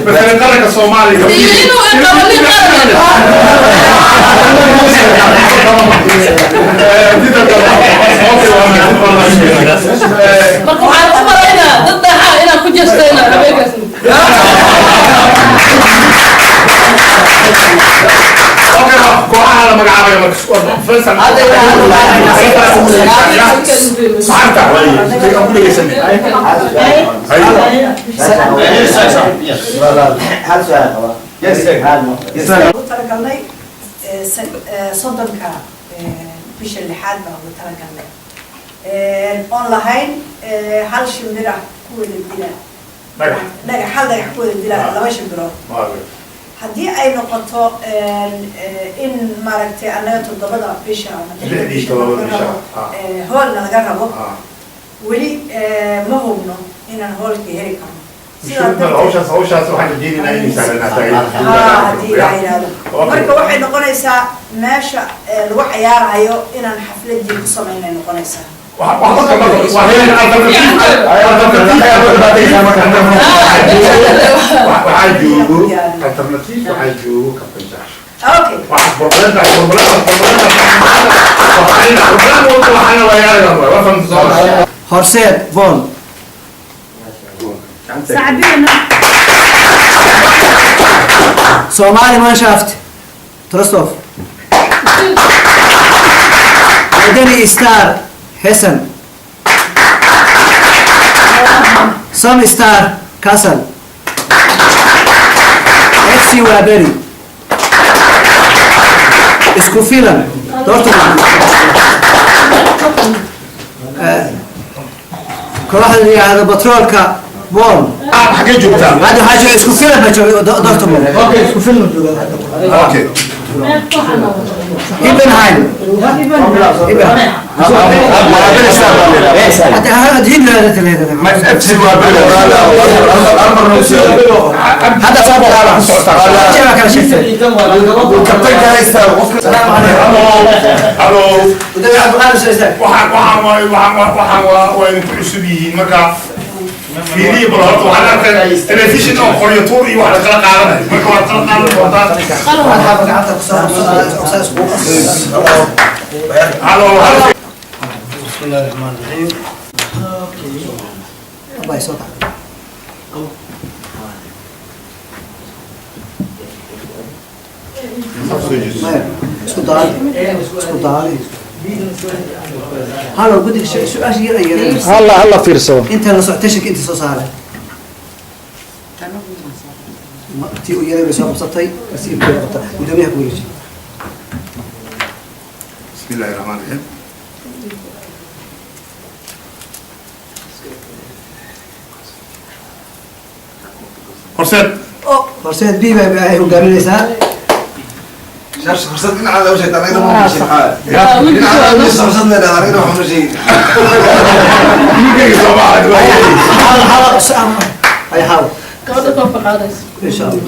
masalan qaranka Soomaaliya. Iyo inuu qabanin qaran. Marka waxaan u malaynaa dad daaxa inaan ku jeestayna habeenkaas. Kooxaha la magacaabaya marka maanta ku dhegeysanay. Hal su'aal qaba. Ugu talagalnay 30-ka bisha lixaad baa ugu talagalnay oon lahayn hal shimbira ku wada dila dhagax. Dhagax, hal dhagax ku wada dila laba shimbirood. Haddii ay noqoto in maaragtay annaga 7-da bisha ama 6-da 6-dii bisha 7-da laga bisha, rabo, hoolna laga rabo, weli ma hubno inaan hoolkii heli karno. Sidaa darteed Hawshaas waxaan rajeynaynaa inay sahlanaato. Haa, haddii la yidhaahdo. Marka waxay noqonaysaa meesha lagu cayaarayo inaan xafladii ku samaynay noqonaysaa. Waxaa joogo alternative, waxaa joogo Captain Jash. Okay. Waxa problem problem problem problem walba waxaana la yaabaa waa fahamta soo. Horseed Bon. Sacbina. Somali Mannschaft Trostorf, Wadani Star Hessen, Some Star Kassel, FC Waaberi, Isku Filan Dortmund. Kooxda la yidhaahdo Batroolka Bonn. Xagee joogtaa? Hadda waxaa jooga Isku Filan baa jooga Dortmund. Okay, Isku Filan. Okay. Hippenheim. هذا صعب. Halo. Waxaan waa idinku cusub yihiin marka fiiriyi bal horta waxaan arkay telefishin oo qoryo tuur iyo wax la kala qaadanayo marka waad kala qaadan doontaan. Halo halo. بسم الله الرحمن الرحيم. الله يسوق. Isku daali, isku daali. Halo, guddiga su-aasha yar ay yareen. Halla halla fiirsado. Inta la socotay inta soo saaray. Tii u yaray bay soo qabsatay, nasiibkay noqotay. Guddoomiyaha ku wareejiyay. بسم الله الرحمن الرحيم. Horseed. Horseed B bay hogaaminaysaa. Fursad dhinaca loo sheegay aniga ma sheegin. Dhinaca loo sheegay fursad ma dhahay aniga waxma sheegin. Wiilkayga Soomaaliya. Hal hal ay hal. Gabadha koobka qaadaysa. Insha Allah.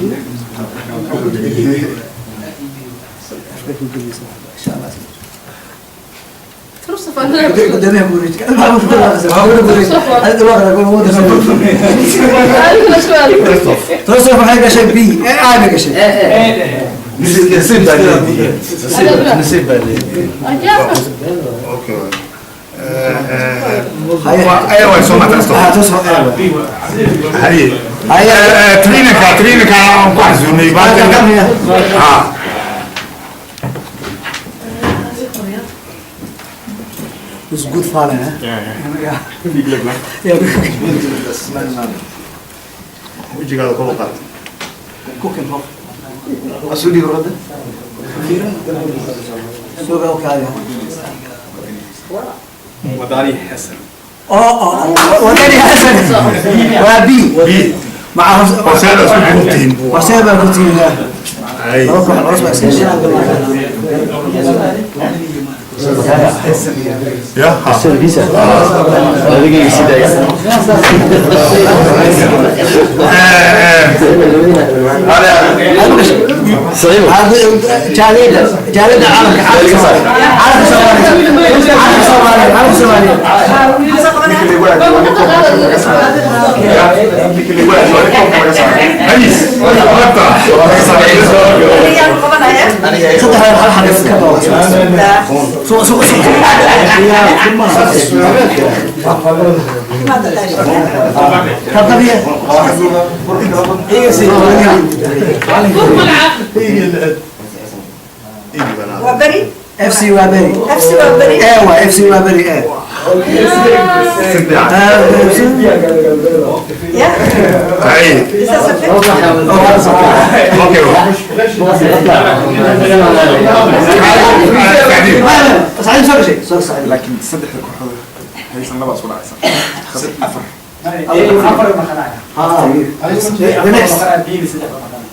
Guddoomiyaha ku wareejiyay. Toosaf waxay gashay B, A bay gashay. نسيب نسيب Okay. ايوه سو ما هي ترينكا ترينكا aan ku xasuunay ha. Is goed vallen, hè? Ja, ja. Ja. Wejigaada kor u qaad. Cooking hof. Asuli warada. Suuga u kaadi. wadani Xasan. Oh, wadani Xasan. Waa B. B. مع Horseed isku gurubtiin. Horseed baa ku tihiin. Laba koox culus baa iska Ya, Servisa. Adigayga sidaaya. جاليدا جاليدا عالمك عالم الصومالي عالم الصومالي عالم الصومالي سوق سوق سوق. وبري FC وابري. FC وابري. ايوه FC وابري ايه. يا اي. Okay. سعيد سوي شيء سوي سعيد. لكن saddexda kooxood haysan laba isku dhacaysa. Afar.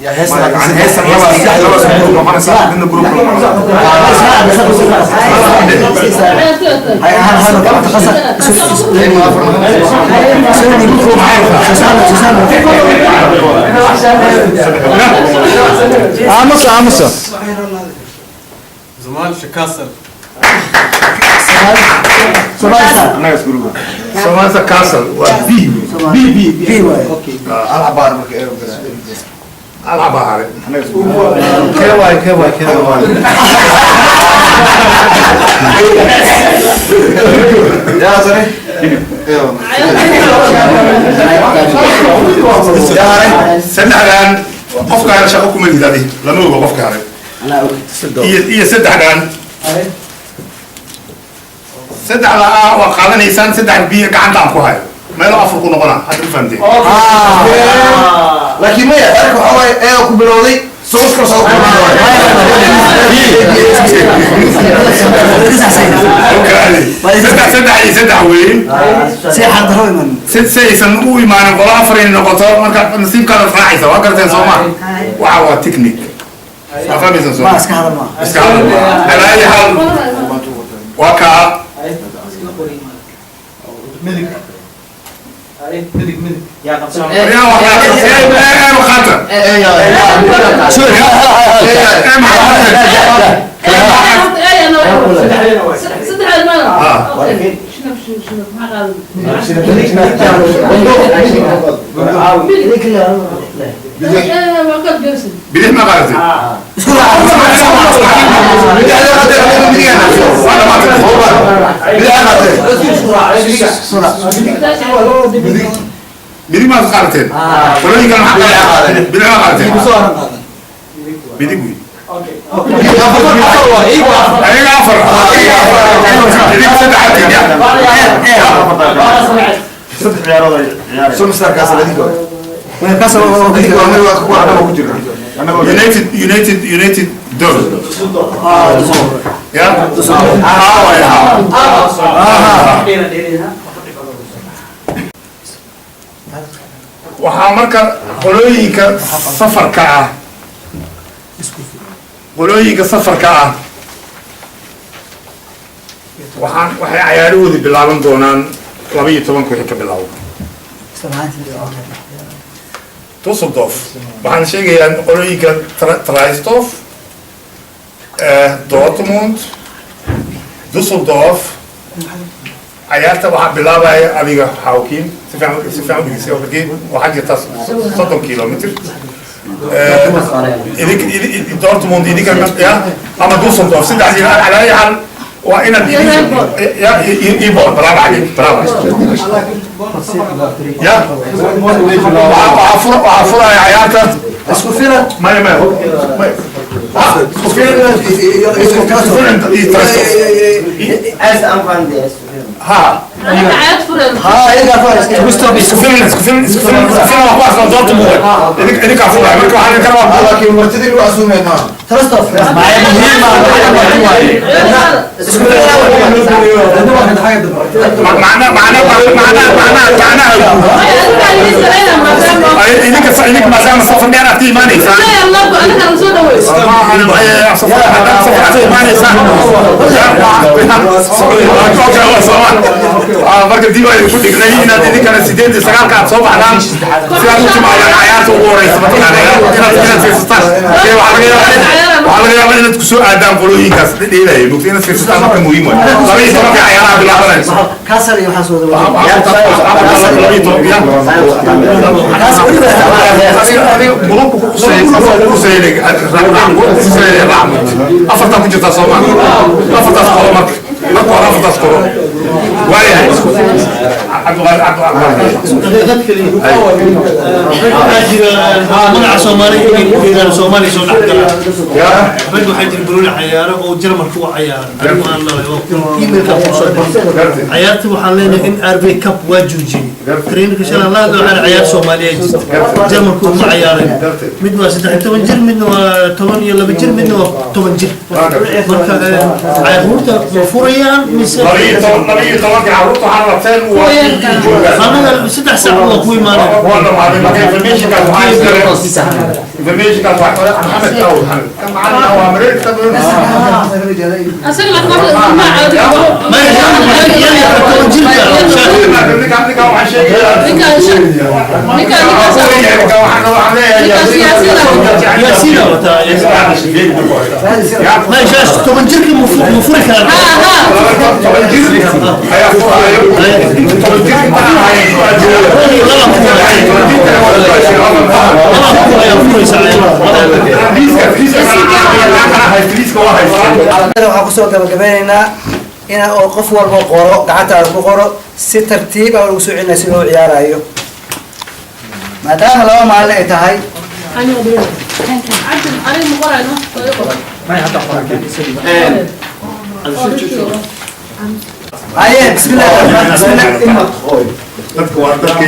يا هيسن هيسن laba laba isku noqonaysa midna group. Aamusa aamusa. Zomal Castle. Somalsa Castle waa B. B B B waay. Alcabaar marka ee Alcabaar. Kee waay kee waay kee waay. يا زلمه. Saddexdan qofka hore shaqo kuma lihid adi lama ogo qofka hore iyo saddexdan saddexda ah waa qaadanaysaan saddex B gacanta aan ku hayo meelo afar ku noqona hadda ma fahamteen. laakiin maya arka waxa waaye ee ku bilowday soo kor soo kor. Saddex saddex iyo saddex weyn Si xaq darro iman. Si aysan u imaanin qolo afar inay noqoto marka nasiibkaada raacaysa waa garteen soo ma waxa waa technique. Ma fahmaysan soo Ma iska hadal ma. Iska hadal ma. Calaa ayi xaal, waa kaa. Midig, midig, midig. Yaa qaata. Bidix ma qaadatay? Midig maad qaadateen? Qolooyinkan maxaa qaadateen? Bidix ma qaadateen? Midig wey. Ayaga afar, idig saddexaad. Saddex ciyaarood ay ciyaareen. United, United, United Dor. Ya? Ah, ya. Waxaa marka qolooyinka safarka ah waxay cayaarahoodii bilaaban doonaan 12-ka wixii ka bilaabo. Dusseldorf waxaan sheegayaa qolooyinka Troisdorf, Dortmund, Dusseldorf, cayaarta waxaa bilaabaya adiga xawkiin si fiican, si fiican u dhegeysa. Waxaa jirta 30 kilomitr idink Dortmund idinka ya ama Dusseldorf saddex. Calaa ayi xaal, waa inaad idin ya ibo. Bravo عليك, bravo. Ya, waxaa furaya cayaarta Isku filan. Maya, maya, maya. Isku filan, isku filan iyo Troisdorf. Ha, isku filan, isku filan, isku filan, isku filan. Waa kuwaas oo Dortmund idinkaa furaya. Marka waxaan idinka rabaa Laakiin martidii lagu casuumay maaha. Troisdorf. Macnaha idinka maadaama safar dheer aad ka imaanaysaan, safar aad ka imaanaysaan. Marka dib aynu ku dhignay inaad idinkana 8 iyo 9-ka aad soo baxdaan si aad u timaadaan cayaarta ugu horeysa. Mataqaana inaad fiirsataan. Waxaa laga yaabaa inaad kusoo aadaan qolooyinkaas dheelaya mugta. Inaad fiirsataan marka muhiim waay. 12-ka cayaaraha bilaabanaysa. Kaasal iyo waxaas wada. Afartaa ku jirtaa sooma? Afartaas qolo marka hore, afartaas qolo waayahay. Cabdiqaadir. Daqiiqad keliya. Waxaa jira magaca Soomaaliya inay ku helaan, Soomaaliya soo dhex galaan. Rag waxaa jira banooni cayaaro oo Jarmalka u cayaara. Anigu aan dhalay oo emailka ku soo diray. Cayaarta waxaan leenahay in RB Cup waa joojiyey. Trainerka shalay la hadlo, waxaan cayaar Soomaaliya jirta. Jarmalku uma cayaareen. Mid waa 13 jir, midna waa 12 jir, midna waa 10 jir. Marka caruurta ma furayaan mise? 12-ka carruurta waxaa rabteen waa Anaga 3 saac waa ku imaanaya. Waa dhamaaday. Marka informationkaas waxaa Maxamed aw Maxamed kan macalin ah waa Mareerka. Asaga la kooxda ma caadi. Ninkaan waxaan sheegayaa Yaasiin aa wataa. Ma shaas 10 jirka ma furi karaan? 10 jir ayaa furaayo. 10 jir intaan ahayn. Ayaa furaysa. Waxaan kusoo gabagabeynaynaa ina oo qof walba qoro, gacantaada ku qoro, si tartiib ah ugu soo celinaya si loo ciyaarayo, maadaama 2 maalin ay tahay. Cabdi aniga ma qorayno? Haye, bismillah, bismillah. Dadka waa dadkay.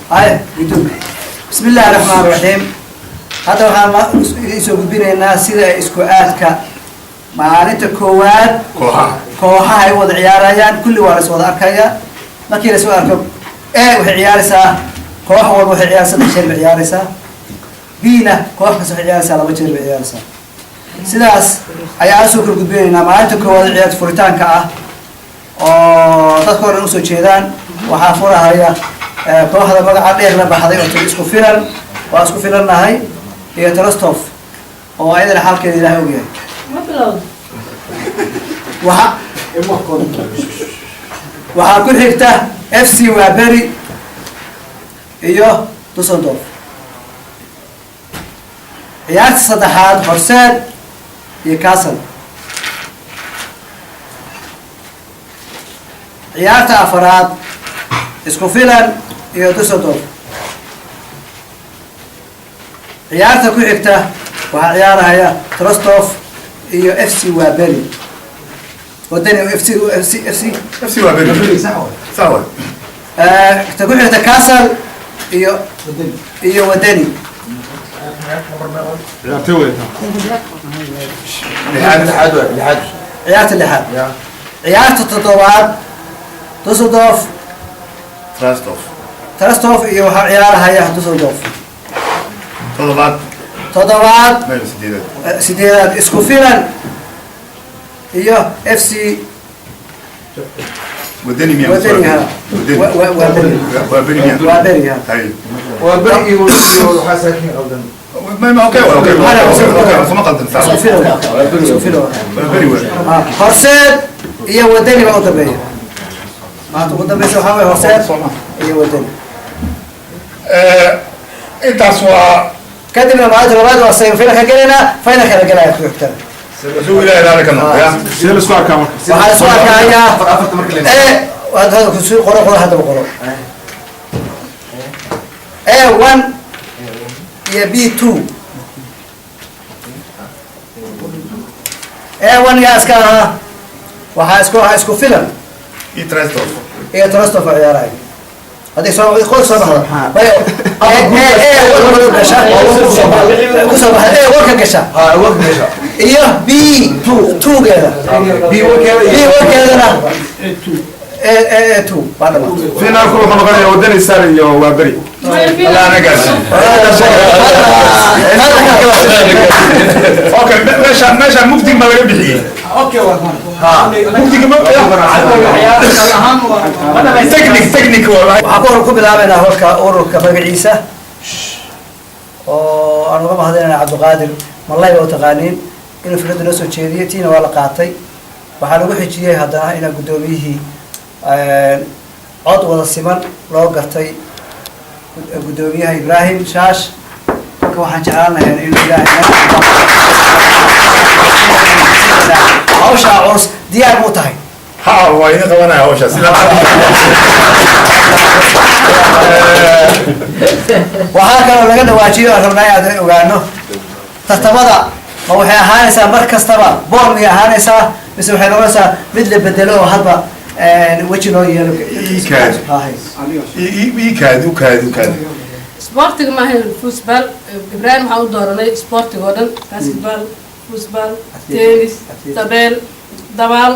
Haye gudub. Bismi illahi raxmaan raxiim. Hadda waxaan idiin soo gudbinaynaa sida ay isku aadka maalinta koowaad kooxaha kooxaha ay wada ciyaarayaan. Kulli waa la is wada arkaya. Markii la is wada arko, A waxay ciyaaraysaa, koox walba waxay ciyaar saddex jeer bay ciyaaraysaa. B B-na koox kasta waxay ciyaaraysaa laba jeer bay ciyaaraysaa. Sidaas ayaa usoo kala gudbinaynaa. Maalinta koowaad ciyaarta furitaanka ah oo dadka o dhan usoo jeedaan waxaa furahaya kooxda magaca dheer la baxday oo tiri isku filan, waa isku filannahay, iyo Trostof oo ayadana xaalkeeda Ilaahay ogyahay. Ma bilowda? Waxaa ku xigta FC Waaberi iyo Dusseldorf. Ciyaarta saddexaad Horseed iyo Castle. Ciyaarta afaraad isku filan iyo Dusseldorf. Ciyaarta ku xigta waxaa ciyaarahaya Trostof iyo FC Waaberi, Wadani FC FC FC. FC Waaberi, sax waay. Ta ku xigta Castle iyo Wadani. Ciyaartay wey. Lixaad waay, lixaad. Ciyaarta lixaad. Ciyaarta toddobaad Dusseldorf Trastov. Trastov iyo waxaa ciyaarahaya Dusseldorf. Toddobaad. Toddobaad. Meel sideedaad. Sideedaad isku filan iyo FC Wadani miyaa? Wadani, ha. Waaberi. Waaberi miyaa? Waaberi, ha. Hay. Waa beri iyo waxaa saakin qaldan. Ma okay, okay, okay, sama qaldan, sax. Isku filan, isku filan. Waaberi waay. Horseed iyo Wadani baa u dambeeya. Maanta ugu dambeysa waxaa waye Horseed iyo Wadani. Intaas waa. Kadibna maalinta labaad waa semi final ka gelaynaa, final kala gelaya ku xigtana. Suu Ilaahay raali ka noqdo ya. Sidee la isku arkaa marka? Waxaa la isku arkayaa e hadda kusii qoro, qoro haddaba, qoro A1 iyo B2. A1 yaa iska ahaa? Waxaa isku ahaa isku filan iyo Trastov. Iyo Trastov oo ciyaaraya. Hadday soo qor soo baxdo may A1 gasha kusoo baxda, A1 ka gasha iyo B2 geeda, B1 keedana A2 waa dhamaatay. Finaalku wuxuu noqonayaa Wadani Sar iyo Waaberi. Allah na gaarsiiyo. Okay, meeshaan mugdig ma laga bixiyey? Mugdiga ma technique waa. Waxaan ku hor ku bilaabaynaa horka ururka magaciisa oo aan uga mahadinayna Cabdiqaadir Malay baa u taqaaniin inuu fikradda noo soo jeediyey, tiina waa la qaatay. Waxaa lagu xijiyey haddana inaa guddoomiyihii cod wada siman loo gartay, guddoomiyaha Ibraahim Shaash. Marka waxaan jeclaan lahayn inuu Ilaahay hawshaa culus diyaar mu tahay. Ha, waa idin qabanaya hawshaas. Waxaa kaloo laga dhawaajiyo aan rabnaa inaad ogaano tartamada ma waxay ahaanaysaa mar kastaba bool miyay ahaanaysaa mise waxay noqonaysaa mid la bedelo oo hadba weji loo yeelo? Ii kaadi, u kaadi, u kaadi. Sportiga ma ahayn foosball. Ibraahim waxaan u dooranay sportiga oo dhan: basketball, foosball, tennis, dabeel, dabaal,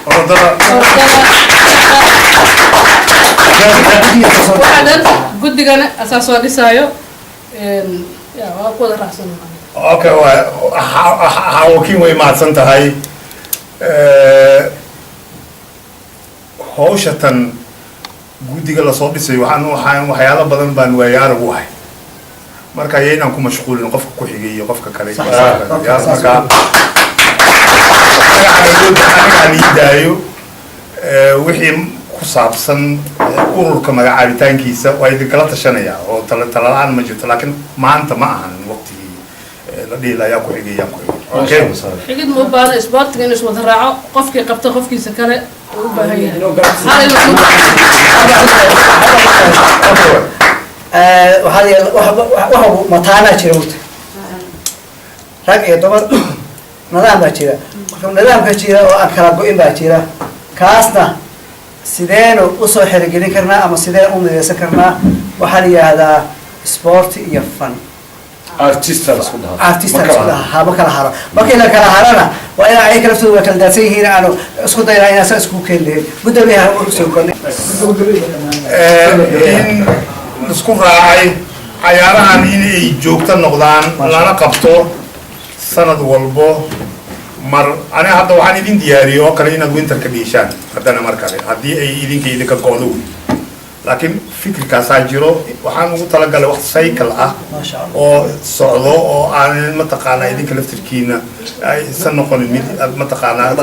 orodada, waxa dhan. Guddigana asaa soo dhisaayo ya waa ku wada raacsan. Okay, waa Xaawakiin, way mahadsan tahay. Hawsha tan guddiga lasoo dhisay waxaan waxyaalo badan baan waayo arag u ahay, marka yaynaan ku mashquulin qofka ku xigay iyo qofka kale. Ya, marka aniga aan ii daayo wixii ku saabsan ururka magacaabitaankiisa waa idinkala tashanaya oo tala tala-aan ma jirto, laakiin maanta ma ahan waqtigii la dhihi lahaa yaa ku xigay, yaa ku xigay. Okay. Xigid ma u baahna, sportiga inuu iswada raaco, qofkii qabta qofkiisa kale uu u baahan yahay. Hal inuu Waxaa waxa mataanaa jira wata rag iyo dumar, nidaam baa jira. Marka nidaamka jira oo aan kala go-in baa jira, kaasna sideenu usoo xirigelin karnaa ama sideen u mideysan karnaa? Waxaa la yidhaahdaa sport iyo fan. Artista la isku dhahaa. Artista la isku dhahaa, ma kala haro. Markii la kala harana waa inaa ayaga laftooda waa kala daadsan yihiin, aanu isku daynaa inaan saa isku keeni lahayn guddoomiyaha usoo kordhin. In isku raacay Cayaarahan inay joogto noqdaan, lana qabto sanad walbo mar. Aniga hadda waxaan idin diyaariyey oo kale inaad winterka dhiishaan haddana mar kale, haddii ay idinka go'do wey. Laakiin fikirkaasaa jiro. Waxaan ugu talagalay wax cycle ah oo socdo oo aan mataqaanaa idinka laftirkiina aysan noqonin mid aad mataqaanaa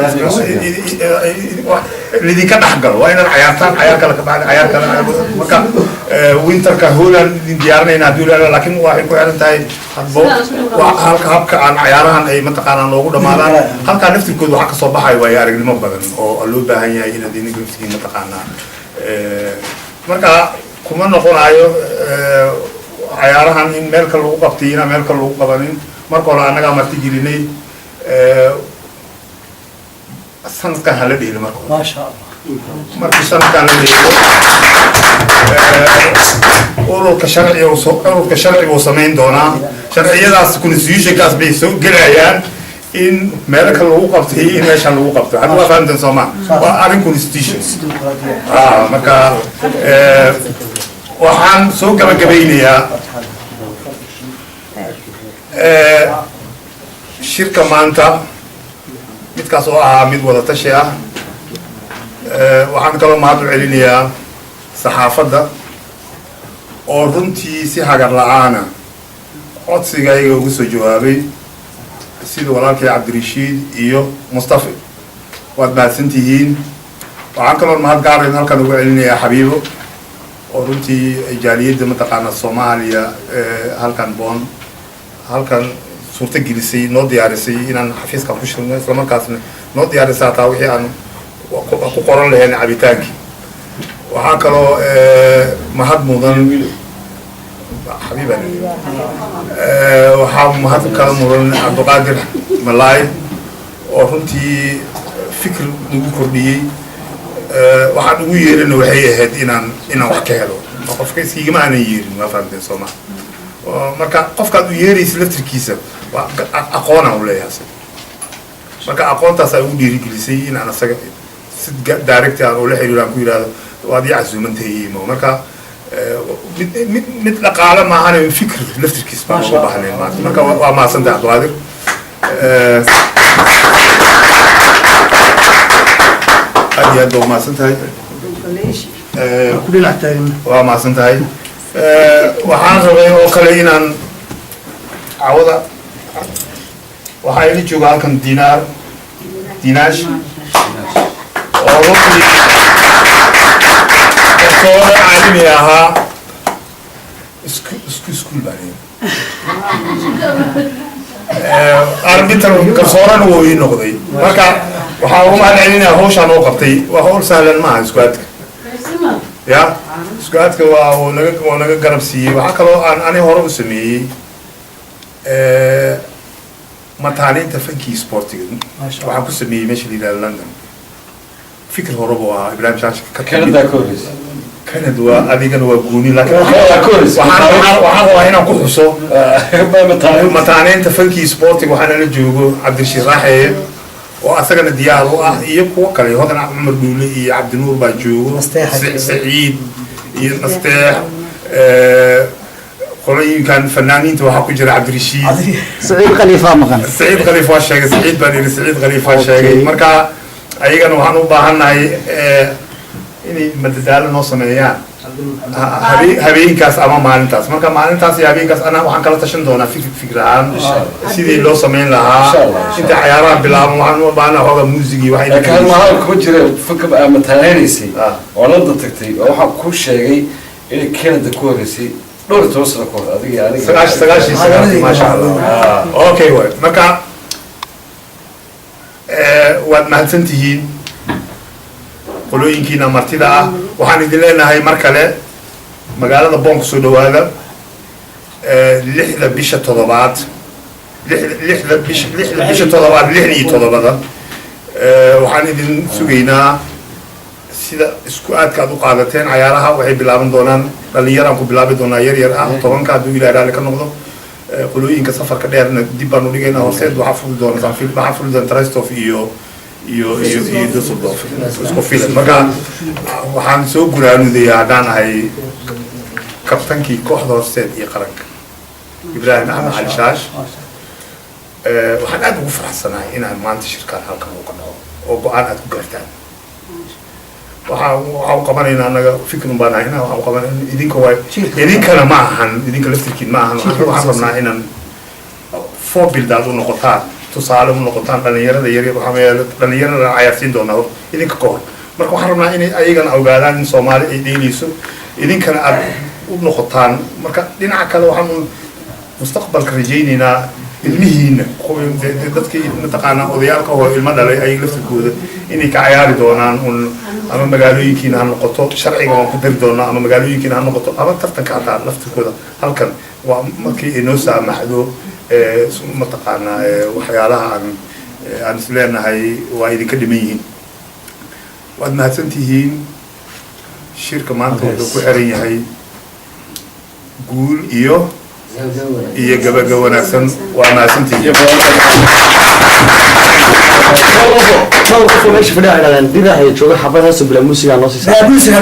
lidinka dhex galo. Waa inaad cayaartaan cayaar kale, ka bacdi cayaar kale. Marka winterka Holland idin diyaarinayna haddii la, laakiin waxay ku xiran tahay hadbo halka habka aan cayaarahan ay mataqaanaa noogu dhamaadaan. Halkaa laftirkooda waxaa kasoo baxaya waayo aragnimo badan oo loo baahan yahay inaad idinka laftirkiin mataqaanaa. Marka kuma noqonayo cayaarahan in meel kale lagu qabtay, inaan meel kale lagu qabanin. Marka hore annagaa marti gelinay, sanadkan hala dhihino marka hore. Maasha Allah. Markii sanadkan la dheelo, ururka sharciga uu samayn doonaa sharciyadaas, constitutionkaas bay soo gelayaan in meelo kale lagu qabtay iyo in meeshaan lagu qabto. Hadda waa fahamteen, sooma? Waa arrin constitution. Marka waxaan soo gabagabaynayaa shirka maanta, midkaas oo ahaa mid wada tashi ah. Waxaan kaloo mahad u celinayaa saxaafadda oo runtii si hagar la-aana codsigayga ugu soo jawaabay, sida walaalkay Cabdirashiid iyo Mustafa. Waad mahadsan tihiin. Waxaan kaloo mahad gaarayn halkan ugu celinayaa Xabiibo oo runtii jaaliyadda mataqaana Soomaaliya halkan Boon halkan suurto gelisay, noo diyaarisay inaan xafiiskan ku shirno, islamarkaasna noo diyaarisay hataa wixii aan ku qoran lahayn cabitaankii. Waxaa kaloo mahad mudan Xabiiban, waxaa mahad kala mudan Cabdiqaadir Malaay oo runtii fikir nagu kordhiyey. Waxaan ugu yeerina waxay ahayd inaan wax ka helo qofka, iskigama aanan yeerin. Waa fahamteen, sooma? Marka qofkaad u yeeraysa laftirkiisa waa aqoonaan u leeyahay asaga. Marka aqoontaas ay ugu dhiirigelisay in aan asaga si direct aan ula xiriiro, aan ku yidhahdo waad ii casuumantahay imo. Marka mid dhaqaale maahane, fikir laftirkiis baan ugu baahnayn maanta. Marka waa mahadsantahay, Cabdiqaadir. Aad iyo aad baa umahadsan tahay. Ku dhinac taagan. Waa mahadsan tahay. Waxaan rabay oo kale inaan cawada waxaa ila jooga halkan Dinaar Dinaash oo runtii garsoore caalami ahaa. Isku iskuul baan arbiter, garsoorena wuu ii noqday. Marka waxaan ugu mahad celinayaa hawshaan oo qabtay. Waa hawl sahlan maaha isku aadka ya isku aadka. Waa naga garab siiyey. Waxaa kaloo aan ani hore u sameeyey mataaniinta fankii sportiga. Waxaan ku sameeyey meesha la yidhahdo London. Fikir hore buu ahaa Ibrahim Shaash ka Canada ka horreysay. Canada waa adigana waa gooni, laakiin Canada ka horreysay. waxaan rabaa inaan ku xuso mataaneynta fankii sportiga. Waxaana la joogo Cabdirashiid Raaxeeye oo asagana diyaar u ah, iyo kuwo kale, Hodan Cumar Dhuule iyo Cabdinuur baa joogo, Saciid iyo Nasteex. Qolooyinkan fanaaniinta waxaa ku jira Cabdirashiid. Saciid Khaliifa maqan. Saciid Khaliif waa sheegay. Saciid baan yidhi, Saciid Khaliif waa sheegay. Marka ayagana waxaan u baahannahay inay madadaalo noo sameeyaan habeenkaas ama maalintaas. Marka maalintaas iyo habeenkaas anaa waxaan kala tashan doonaa fikir ahaan sidii loo sameyn lahaa. Insha Allah, insha Inta cayaaraha bilaaban waxaan u baahannahay xoogaa muusigii waxay. Laakiin hal mahal kuma jira fakab aa mataaneysay oo London tagtay oo waxaan kuu sheegay inay Canada ku horeysay dhowr iyo toban sano ka hor adiga iyo aniga. 99-kii, maasha Allah. Okay way. Marka waad mahadsan tihiin qolooyinkiina martida ah. Waxaan idin leenahay mar kale magaalada Boon kusoo dhawaada 6da bisha toddobaad, 6da bisha toddobaad, 67da. Waxaan idin sugaynaa sida isku aadka aad u qaadateen. Cayaaraha waxay bilaaban doonaan, dhalinyaraan ku bilaabi doonaa yar yar ah, 10-ka hadduu Ilaah raalli ka noqdo. Qolooyinka safarka dheerna dib baanu dhigaynaa. Horseed waxaa fuli doona waxaa fuli doona Troisdorf iyo Dusseldorf isku filan. Marka waxaan soo guraanudayaa haddaan ahay. Kabtankii kooxda Horseed iyo qaranka, Ibraahim Axmed Cali Shaash. Waxaan aad ugu faraxsanahay inaan maanta shirkaan halkan uu ka dhaco oo go-aan aad ku gaartaan. Waxaan u qabanaynaa annaga fikrun baan haynaa, waxaan u qabanayna idinka waay, idinkana ma ahan, idinka laftirkiin ma ahan. Waxaan rabnaa inaan voorbeeld u noqotaan, tusaale u noqotaan dhalinyarada yaryar. Waxaa weeye dhalinyarada cayaarsiin doonaa hor idinka ka hor. Marka waxaan rabnaa inay ayagana ogaadaan in Soomaali ay dheeleyso, idinkana aad u noqotaan. Marka dhinaca kale waxaan un mustaqbalka rajaynaynaa ilmihiina, dadkii mataqaanaa odayaalka oo ilmo dhalay, ay laftirkooda inay ka cayaari doonaan un, ama magaalooyinkiina ha noqoto, sharciga waan ku dari doonaa, ama magaalooyinkiina ha noqoto, ama tartanka hataa laftirkooda halkan waa markii ay noo saamaxdo mataqaanaa waxyaalaha aan is leenahay waa idinka dhiman yihiin. Waad mahadsan tihiin. Shirka maanta wuxuu ku xiran yahay guul iyo gabagaba wanaagsan. Waa mahadsantihiin. Dhowr qof oo meesha fadhiya waxay dhahdeen diraha jooga xabad heeso bilaa muusigaa noo siisa. Muusiga.